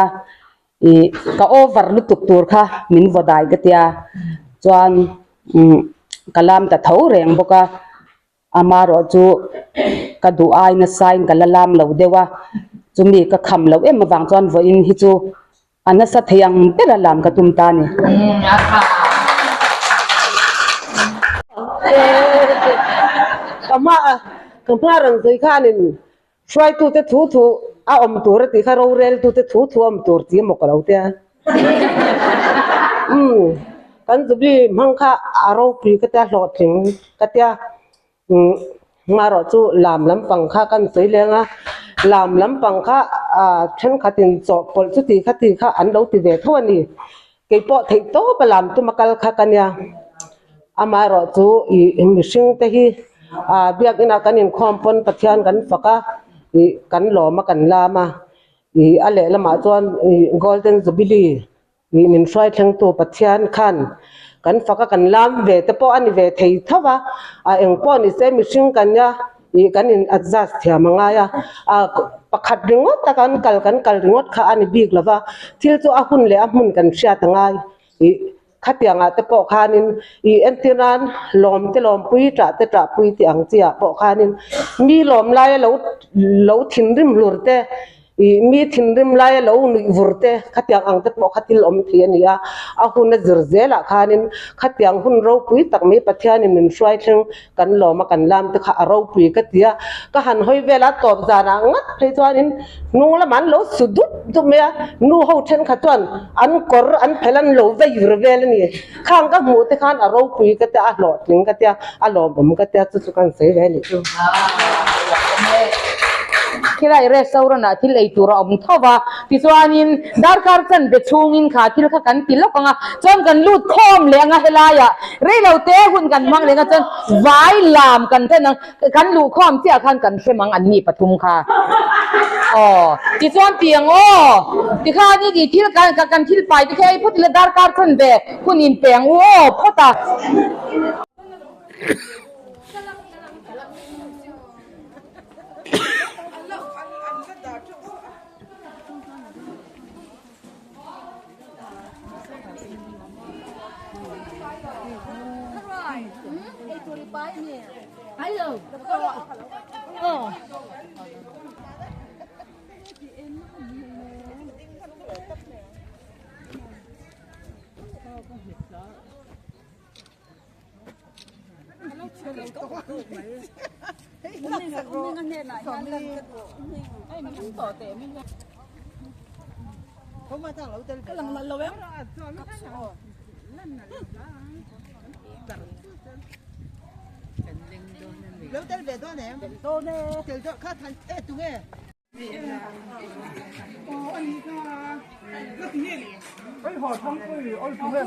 ih ka over lutuk tur kha min vaw dai ka tia, chuan umm ka lam ta tho reng bawk a, ama erawh chu ka duh ai nasa in ka la lam lo deuh a, chumi ka kham loh em avang chuan vawiin hi chu A nasa thei ang ber a lam ka tum ta a ni. Ka hma ka hma rawn sawi khanin hruaitute thu thu a awm tur a tih kha roreltute thu thu a awm tur tih emaw ka lo tia. Umm kan Jubilee hmang kha a ropui ka tia hlawhtling ka tia. Hmarawh chu lam lampang kha kan sawi leng a, lam lampang kha ah thenkhatin chawhpawlh chuti kha ti kha an lo ti ve tho a ni. Keipawh theih tawp a lam tuma kal kha ka nia. Amaherawh chu ih mihring te hi ah biakinah kan inkhawm pawn Pathian kan fak a, ih kan lawm a kan lam a, ih a lehlamah chuan ih Golden Jubilee Ih min hruai thlengtu Pathian khan kan fak a kan lam ve te pawh a ni ve thei tho va, a eng pawh ni se mihring kan nia ih kan in adjust thiam a ngai a, a pakhat ringawt a kan kal kan kal ringawt kha a ni bik lo va, thil chu a hun leh a hmun kan hriat a ngai ih khatiang ah te pawh khanin ih entir nan lawm te lawmpui tah te tahpui tih ang chi ah pawh khanin mi lawm laia lo lo thinrim hlur te. Ih mi thinrim laia lo nuih vur te khatiang ang te pawh kha thil awm thei a ni a, a hun a zir zelah khanin khatiang hun ropui tak mai Pathianin min hruai thleng kan lawm a kan lam te kha a ropui ka ti a, ka han hawi vel a tawp zanah ngat phei chuanin hnung lamah an lo su dup dup mai a, nu ho thenkhat chuan an kawr an phelh an lo vei vir vel a ni, khang ka hmuh te khan a ropui ka tia a hlawhtling ka tia a lawmawm ka tia chu chu ka han sawi ve a nih chu. Khilai restaurant ah thil ei tur a awm tho va, tichuanin darkar chanve chhungin kha thil kha kan ti lawk ang a, chuan kan lut khawm leh ang a helaiah reilo te hun kan hmang leh ang a chuan vai lam kan then ang, kan luh khawm chiah khan kan hrem ang an ni pathum kha aw tichuan ti ang aw tikhanin i thil kan kan thil pai te khi a ei phawt ila darkar chanve hun inpe ang u aw phawt a.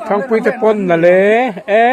Thangpui te pawn na le e.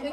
He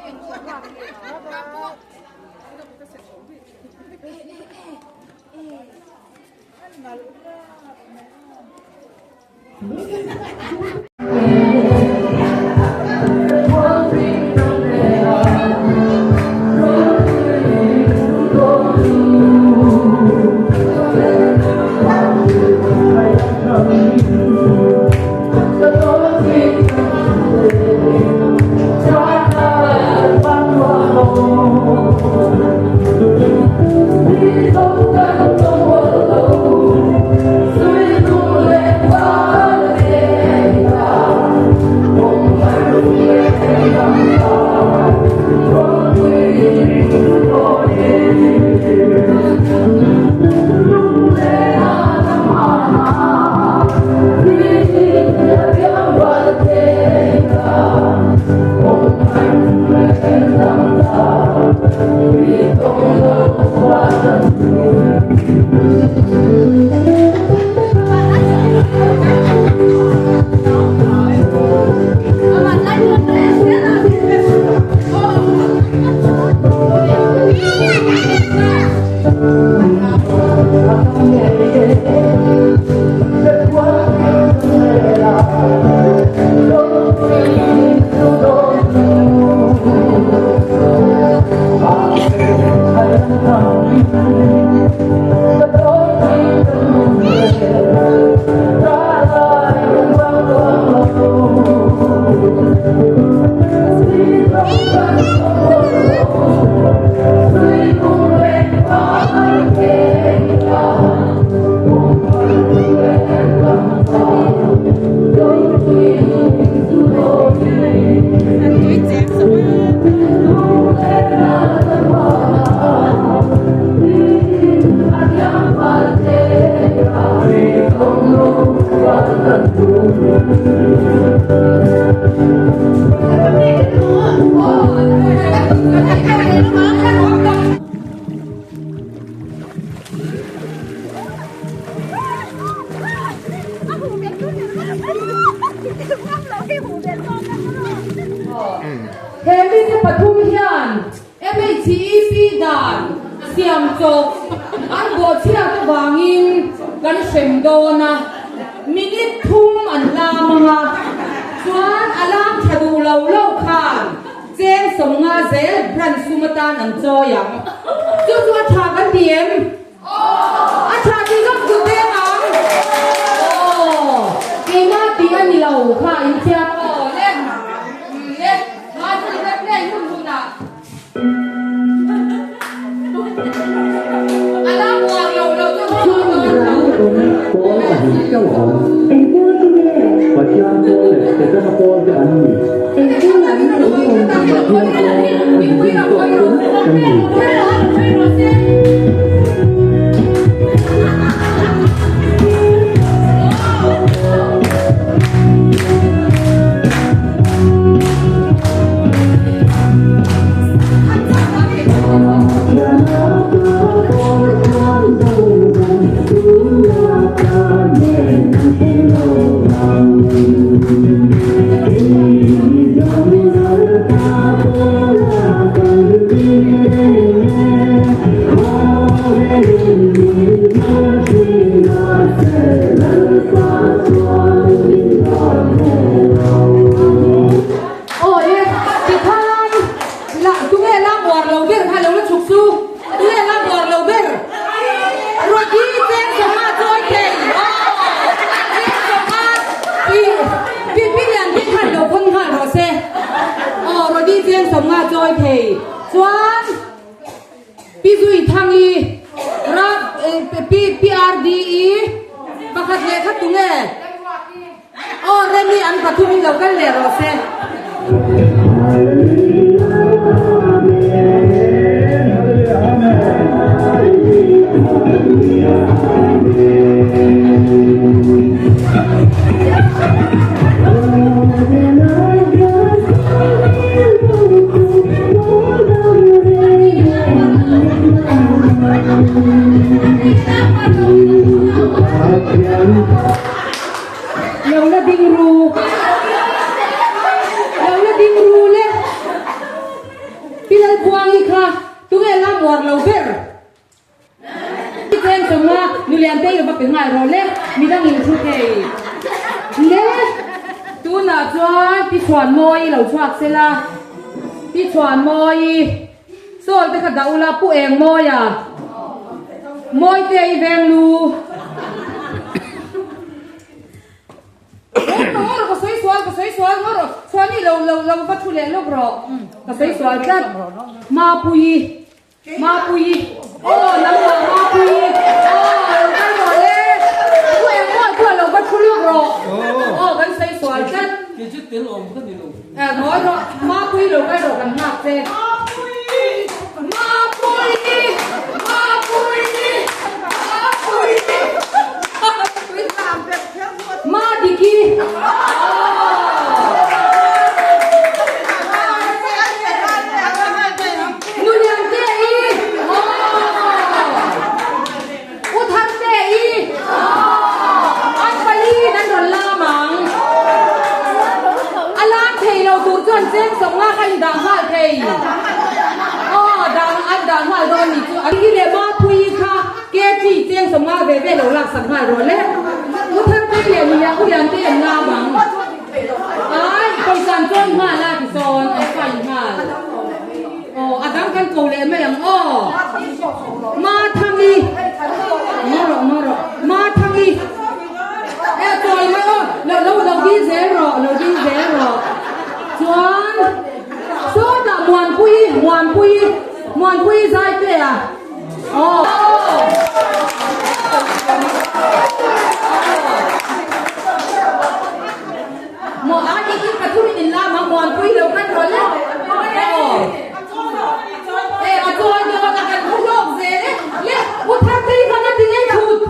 mite pathum hian MHEP dan siam chawp an bawhchhiat avangin kan hrem dawn a, minute thum an lam ang a, chuan a lam tha duh lo lo khan cheng 50 zel branch sum atan an chawi ang. Chu chu a tha kan ti em? A tha tih zawk duh deng ang. Aw, keimah tih a ni lo kha in thiam aw le. Le, ngaithla leh play hun hunah. A la buar lo lo chu thil dawn lo. Pawl pahnih chauh a awm. Pathian pawl leh Setana pawl te an ni. Pathian pawl a zin tawk chu kan ni. Aw e, tikhan la tunge la buar lo ber kha lo la chhuk su, tunge la buar lo ber Rocky cheng sawma chawi thei aw cheng sawma pi pi pi lian te khan lo phun nghal rawh se aw Rocky cheng sawma chawi thei chuan Pi Zui Thangi ra pi Pi RDE pakhat leh kha tunge Aw Remi an pathum in lo kal leh rawh se. Lo la ding ru. Lo la ding ru le. uar lo ber. I cheng chawng a, nulian te i lo va pe nghal rawh le, midang in thu thei. Le, tunah chuan Pi Chhuanmawii lo chhuak se la, Pi Chhuanmawii sawi te kha dah ula, Pu Engmawia, Mawite i veng lu. Ngaw rawh, ka sawi sual, ka sawi sual, ngaw rawh, Chhuani lo lo lo va thu leh lawk rawh, ka sawi sual tlat, Mapuii. Mapuii aw nangmah Mapuii aw lo kal rawh le thu eng pawh chu a lo va thu lawk rawh aw kan sawi sual tlat Kei chu tel awm ka ni lo. Eh ngawi rawh Mapuii lo kal rawh kan nghak che Mapuii Mapuii Mapuii Mapuii Madiki Nulian te i U Thar te i An pali in an rawn lam ang. A lam thei lo tur chuan cheng sawm nga kha in dah nghal thei. Aw dah an dah nghal dawn ni chu. I leh Mapuii kha KG cheng sawm nga ve ve lo lak sak nghal rawh le. U Thar te leh Nulian U Lian te an lam ang. Ai pawisa an chawi nghal a tisawn an fai nghal. Aw a dang kan ko leh mai ang aw. Mathangi Ngaw rawh ngaw rawh Mathangi e chawi mai aw lo lo lo dil zel rawh lo dil zel rawh chuan sawtah Muanpuii Muanpuii Muanpuii zai te a aw. Maw a i in pathum in in lam a muanpui lo kan rawh le aw e a chawi dawn a kan hu hlawk zel e le u Thartei khan a ti ngei thut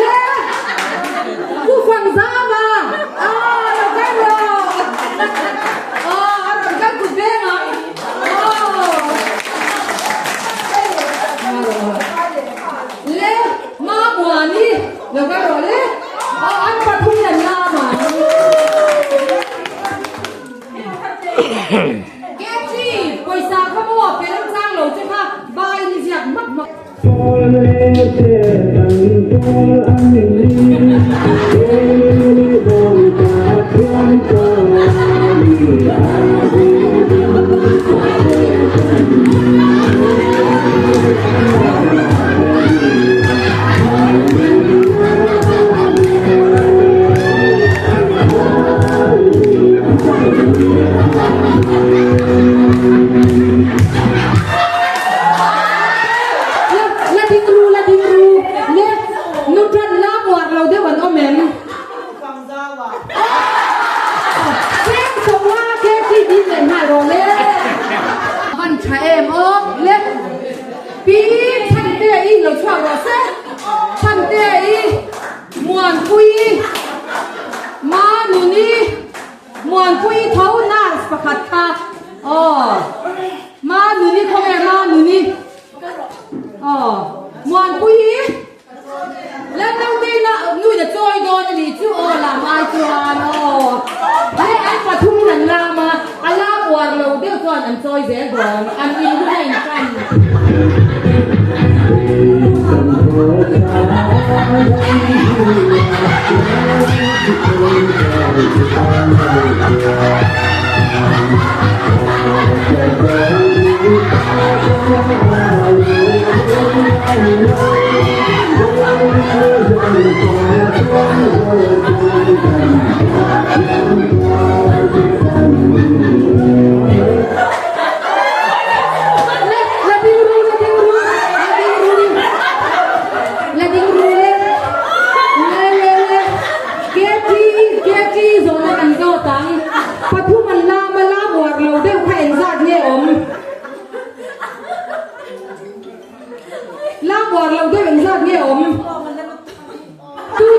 le u Fangzama a lo kan rawh aw a rawn kal kut veng ang Le ma muani lo ka rawh le aw an pathum in an lam ang. Kg pawisa kha maw pe ram chang lo che kha bai ni ziak mak mak. La ding ru, la ding ru, le nu tan la muar lo deuh an awm em? Cheng sawm nga KFC din leh nghal rawh le. Van tha em aw le. Pi Chhante i lo chhuak rawh se. Chhante i Muanpui Manuni Muanpui tho nurse pakhat kha aw Manuni khawnge Manuni aw Muanpui Lalnaute na nuin a chawi dawn a nih chu aw lam ai chuan aw he an pathum in an lam a, a lam uar lo deuh chuan an chawi zel dawn an in hun a in tan. La ding ru la ding ru la ding ru la ding ru le le le le Keti Keti zawhna kan zawt ang pathum an lam a lam uar lo deuh kha engzat nge awm Lam uar lo deuh engzat nge awm? Tu.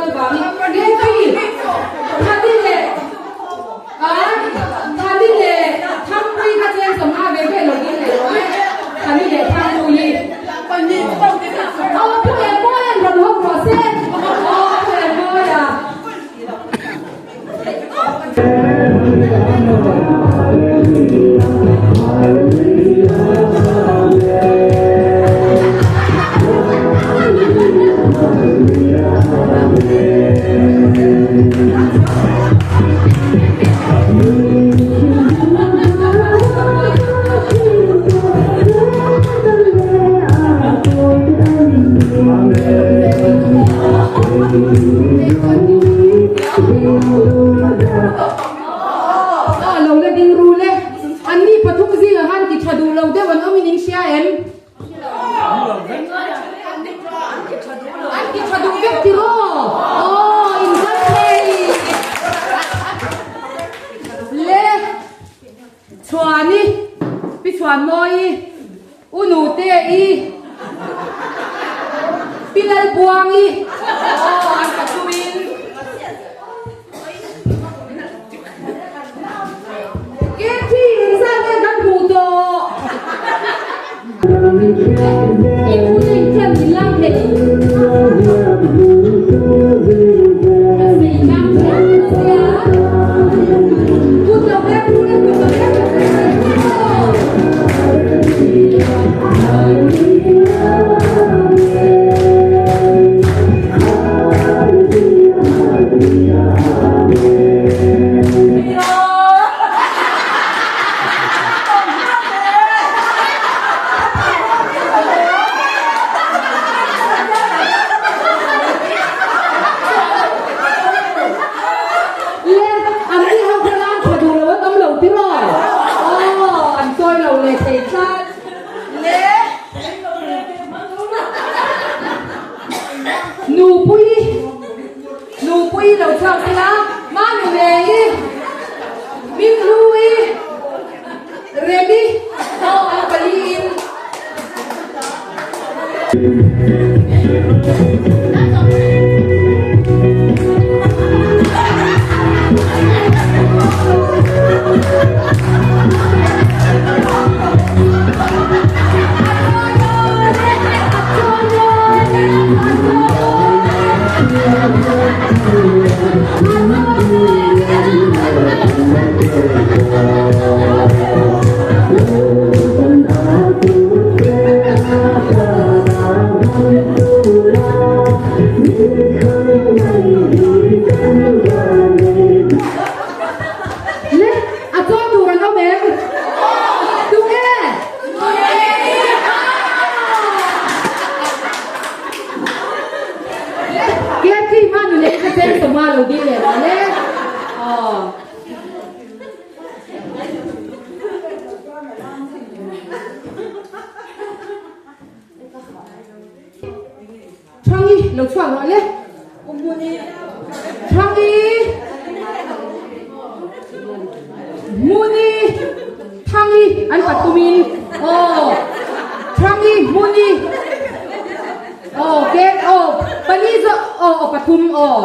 avangin Kepi, Thani leh Thani leh Thangpuii kha cheng 50 ve ve lo dil leh rawh e. Thani leh Thangpuii. Aw Pu Engmawia'n rawn hawk rawh se. Aw Pu Engmawia. Aw lo la ding rul e. An ni pathum zingah khan ti tha duh lo deuh an awmin in hria em? An ti tha duh vek tiraw? Aw in zam thei. Le Chhuani, Pi Chhuanmawii, U Nute i, Pi Lalbuangi, aw an pathumin. Kethi inzat nge kan hmuh tawh? I u te in khian min lang thei. Ka sei lang thei sia. Kut lo rem ru le kut lo rem ru le Le, an ni ho kha lan tha duh lo an awm lo tiraw? Aw, an sawi lo leh thei tlat. Le, Nupui, Nupui lo chhuak sela, Manu nei, Minghlui, Remi, aw an paliin. Le, a chawi tur an awm em? Tunge? Kathy hma nule ka cheng tawh ma lo dil leh rawh le. Aw. Thangi lo chhuak rawh le. Thangi. Muni. Thangi an patumin. Aw. Thangi Muni. Aw ke aw pali zo aw aw pathum aw.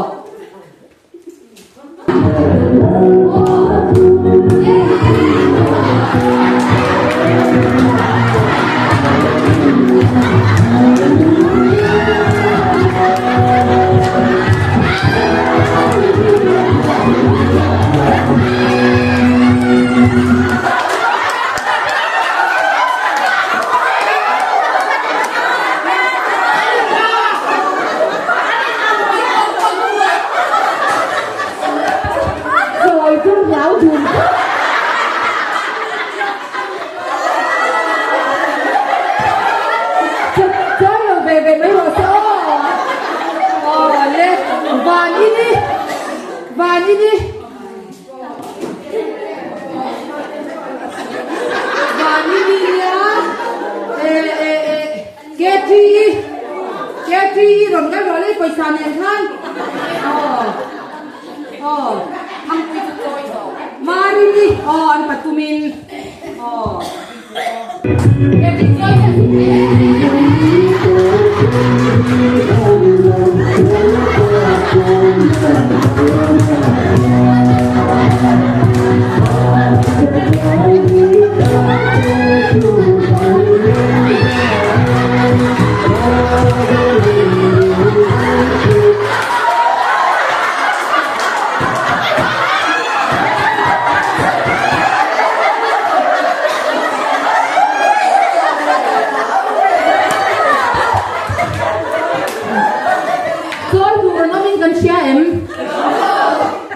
Sawi chu hlau dun khawp. Chawi lo ve ve mai rawh se aw. Aw le van i ni van i ni van i ni nia e e e Kathy i Kathy i rawn kal rawh le pawisa nen khan aw aw Thangpui chu chawi tawh Marini aw an pathumin aw Kathy chawi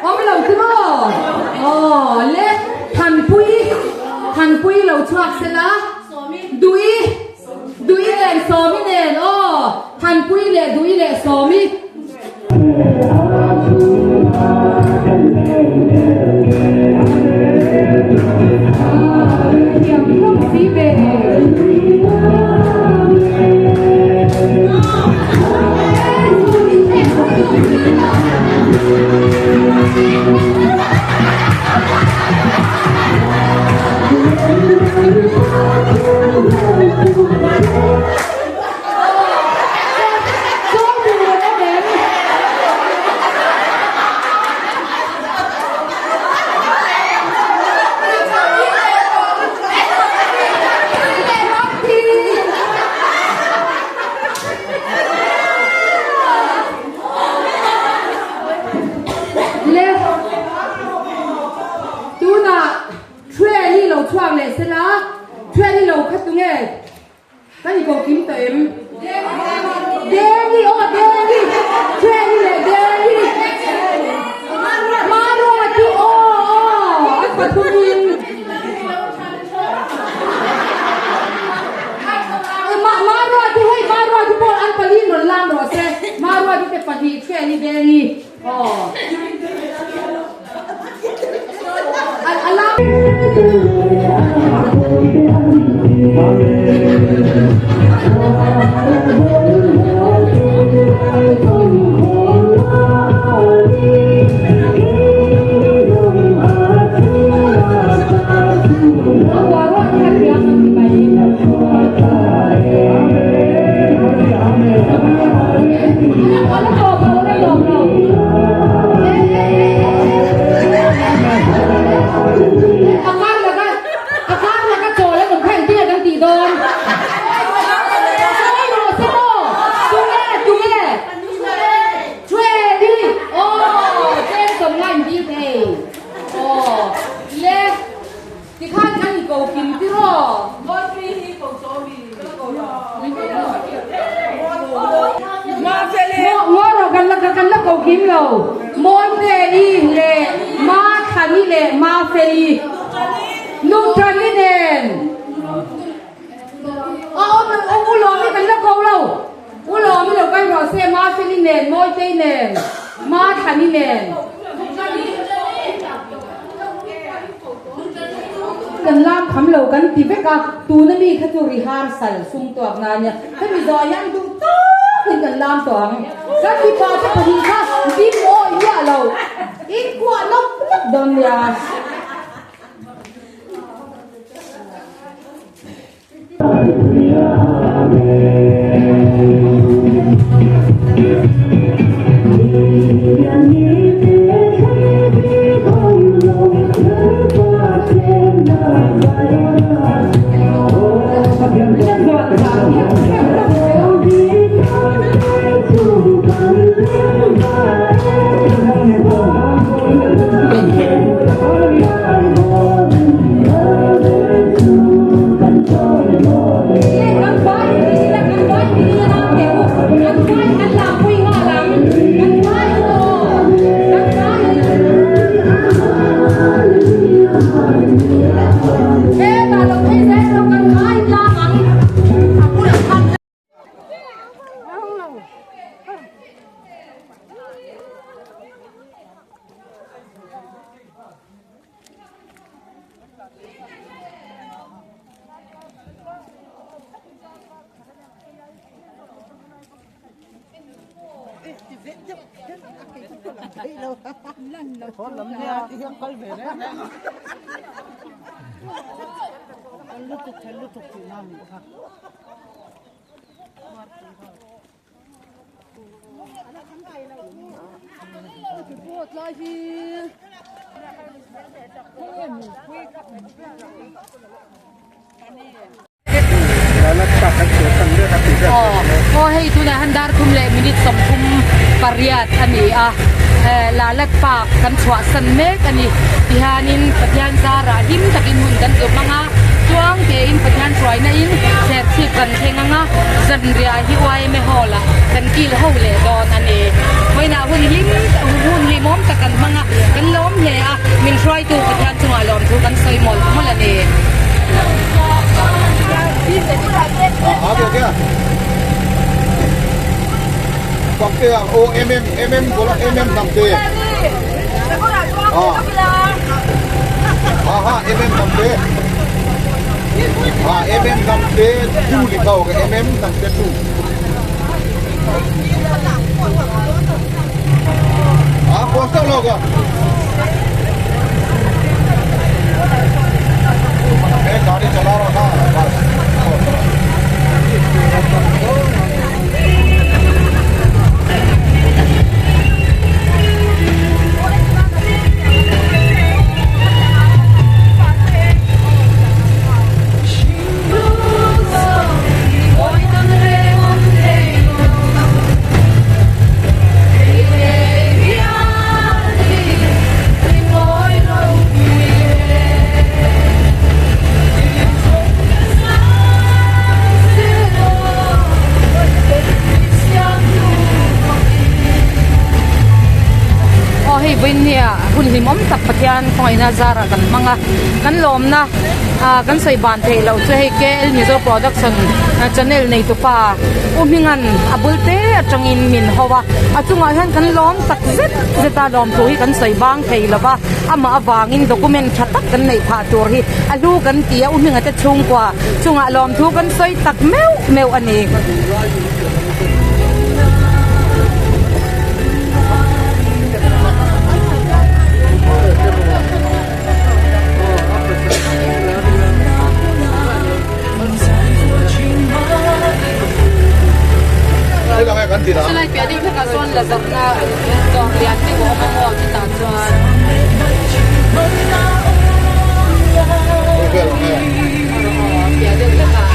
Awm lo chu maw? Aw le Thanpui Thanpui lo chhuak sela Duhi Duhi nen Sawmi nen aw Thanpui leh Duhi leh Sawmi. Le tunah Thueli lo chhuak leh sela Thueli lo kha tunge Kan i ko kim tawh em? Dengi aw Dengi Thueli leh Dengi Marua chu aw aw a pathumin Marua chu hei Marua chu pawh an paliin rawn lam rawh se Marua chu te pahnih Thueli Dengi aw a lam Tikhan kan in ko kim tiraw? Ngaw rawh kan la kan la ko kim lo. Mawite-i leh Mathani leh Mafeli Nutrani nen a awm awm Ulawmi kan la ko lo. Ulawmi lo kai rawh se Mafeli nen Mawitei nen Mathani nen. Kan lam kham lo kan ti vek a, tuna mi kha chu rehearsal sum tuak na ania, hemi zawh hian duh takin kan lam tawh ang. Kan mipa te pahnih kha bim awih miah lo, in kuah nawk nawk dawn nia. Aw hei tunah hian dar thum leh minute 38 a ni a Lalat Park kan chhuahsan mek a ni tihianin Pathian zarah hlim takin hun kan zu hmang a. Tluang tein Pathian hruaina in Serchhip kan thleng anga zanriah hi yma hall ah kan kil ho leh dawn a ni. Vawiinah hun hlim hun hlimawm tak kan hmang a, kan lawm hle a, min hruaitu Pathian chungah lawmthu kan sawi mawlh mawlh a ni. Aw hei vawinia hun hlimawm tak Pathian khawngaihna zarah kan hmang a, kan lawmna ah kan sawi ban theih loh chu hei KL Mizo Production channel neitupa U Hminga'n a bul te atangin min ho a, a chungah hian kan lawm tak zet zet a, lawmthu hi kan sawi bang thei lo va, amah avangin document tha tak kan neih phah tur hi a hlu kan ti a, U Hminga te chhungkua chungah lawmthu kan sawi tak meuh meuh a ni. Chulai piah deuh hlekah sawn la zawrhna dawr lian deuh a awm a maw chutah chuan. Piah deuh hlekah.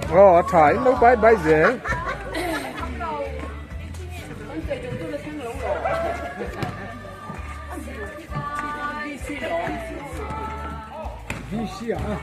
Aw a tha in lo bai bai zel. VC ah.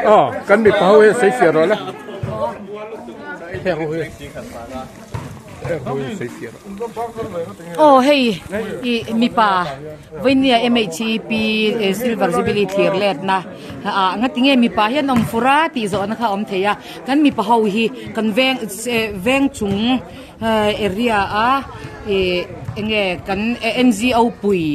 Aw kan mipa ho hi a sawi fiah rawh le heng ho hi. Aw hei ih mipa vawinia MHEP silver jubilee thlir letna ah ngatinge mipa hian awm fur a tih zawhna kha a awm thei a kan mipa ho hi kan veng veng chung area a ih enge kan NGO pui.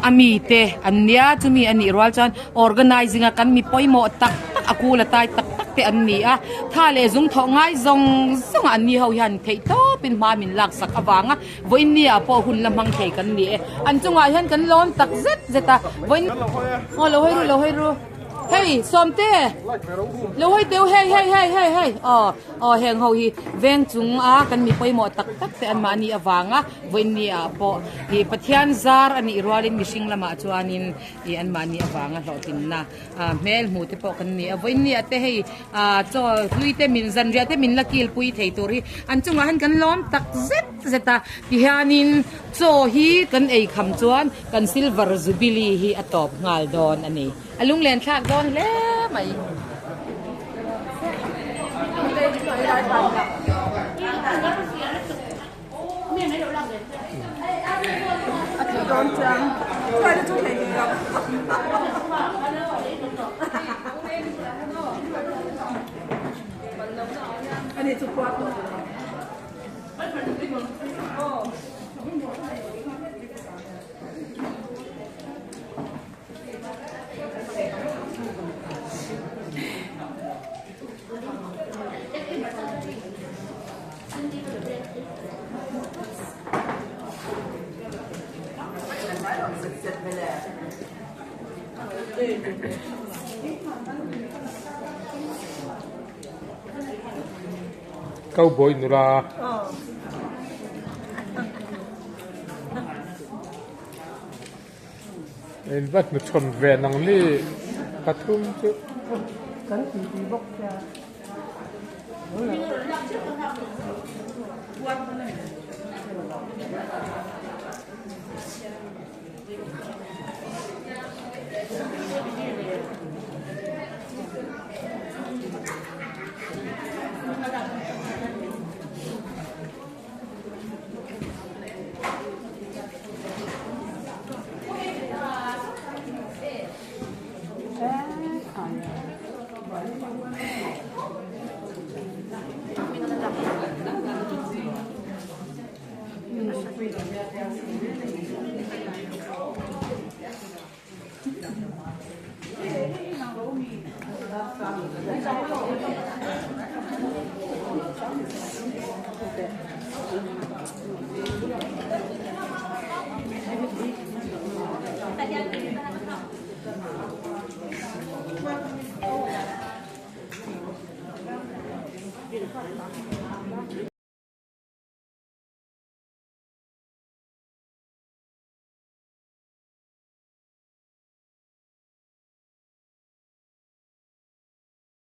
A mite an nia chumi a nih rual chuan organizing a kan mi pawimawh tak tak a kul a tai tak tak te an ni a tha leh zung thawh ngai zawng zawng ah an ni ho hian theih tawp in hma min lak sak avanga vawiin ni ah pawh hun la hmang thei kan ni e an chungah hian kan lawn tak zet zet a vawiin aw lo hawi ru lo hawi ru hei sawmte lo hawi teu hei hei hei hei hei aw aw heng ho hi veng chung a kan mi pawimawh tak tak te an mahni avanga. Vawiinni ah pawh ih Pathian zar a nih rualin mihring lamah chuanin ih anmahni avanga hlawhtlinna ah hmel hmuh te pawh kan ni a. Vawiinni ah te hei ah chaw hlui te min zanriah te min la kilpui thei tur hi an chungah hian kan lawm tak zet zet a. Tihianin chaw hi kan ei kham chuan kan silver jubilee hi a tawp nghal dawn a ni. A lunglen thlak dawn hle mai. Cowboy nula. In va hnuchhawn ve nang ni pathum chu. Kan ti ti bawk sia.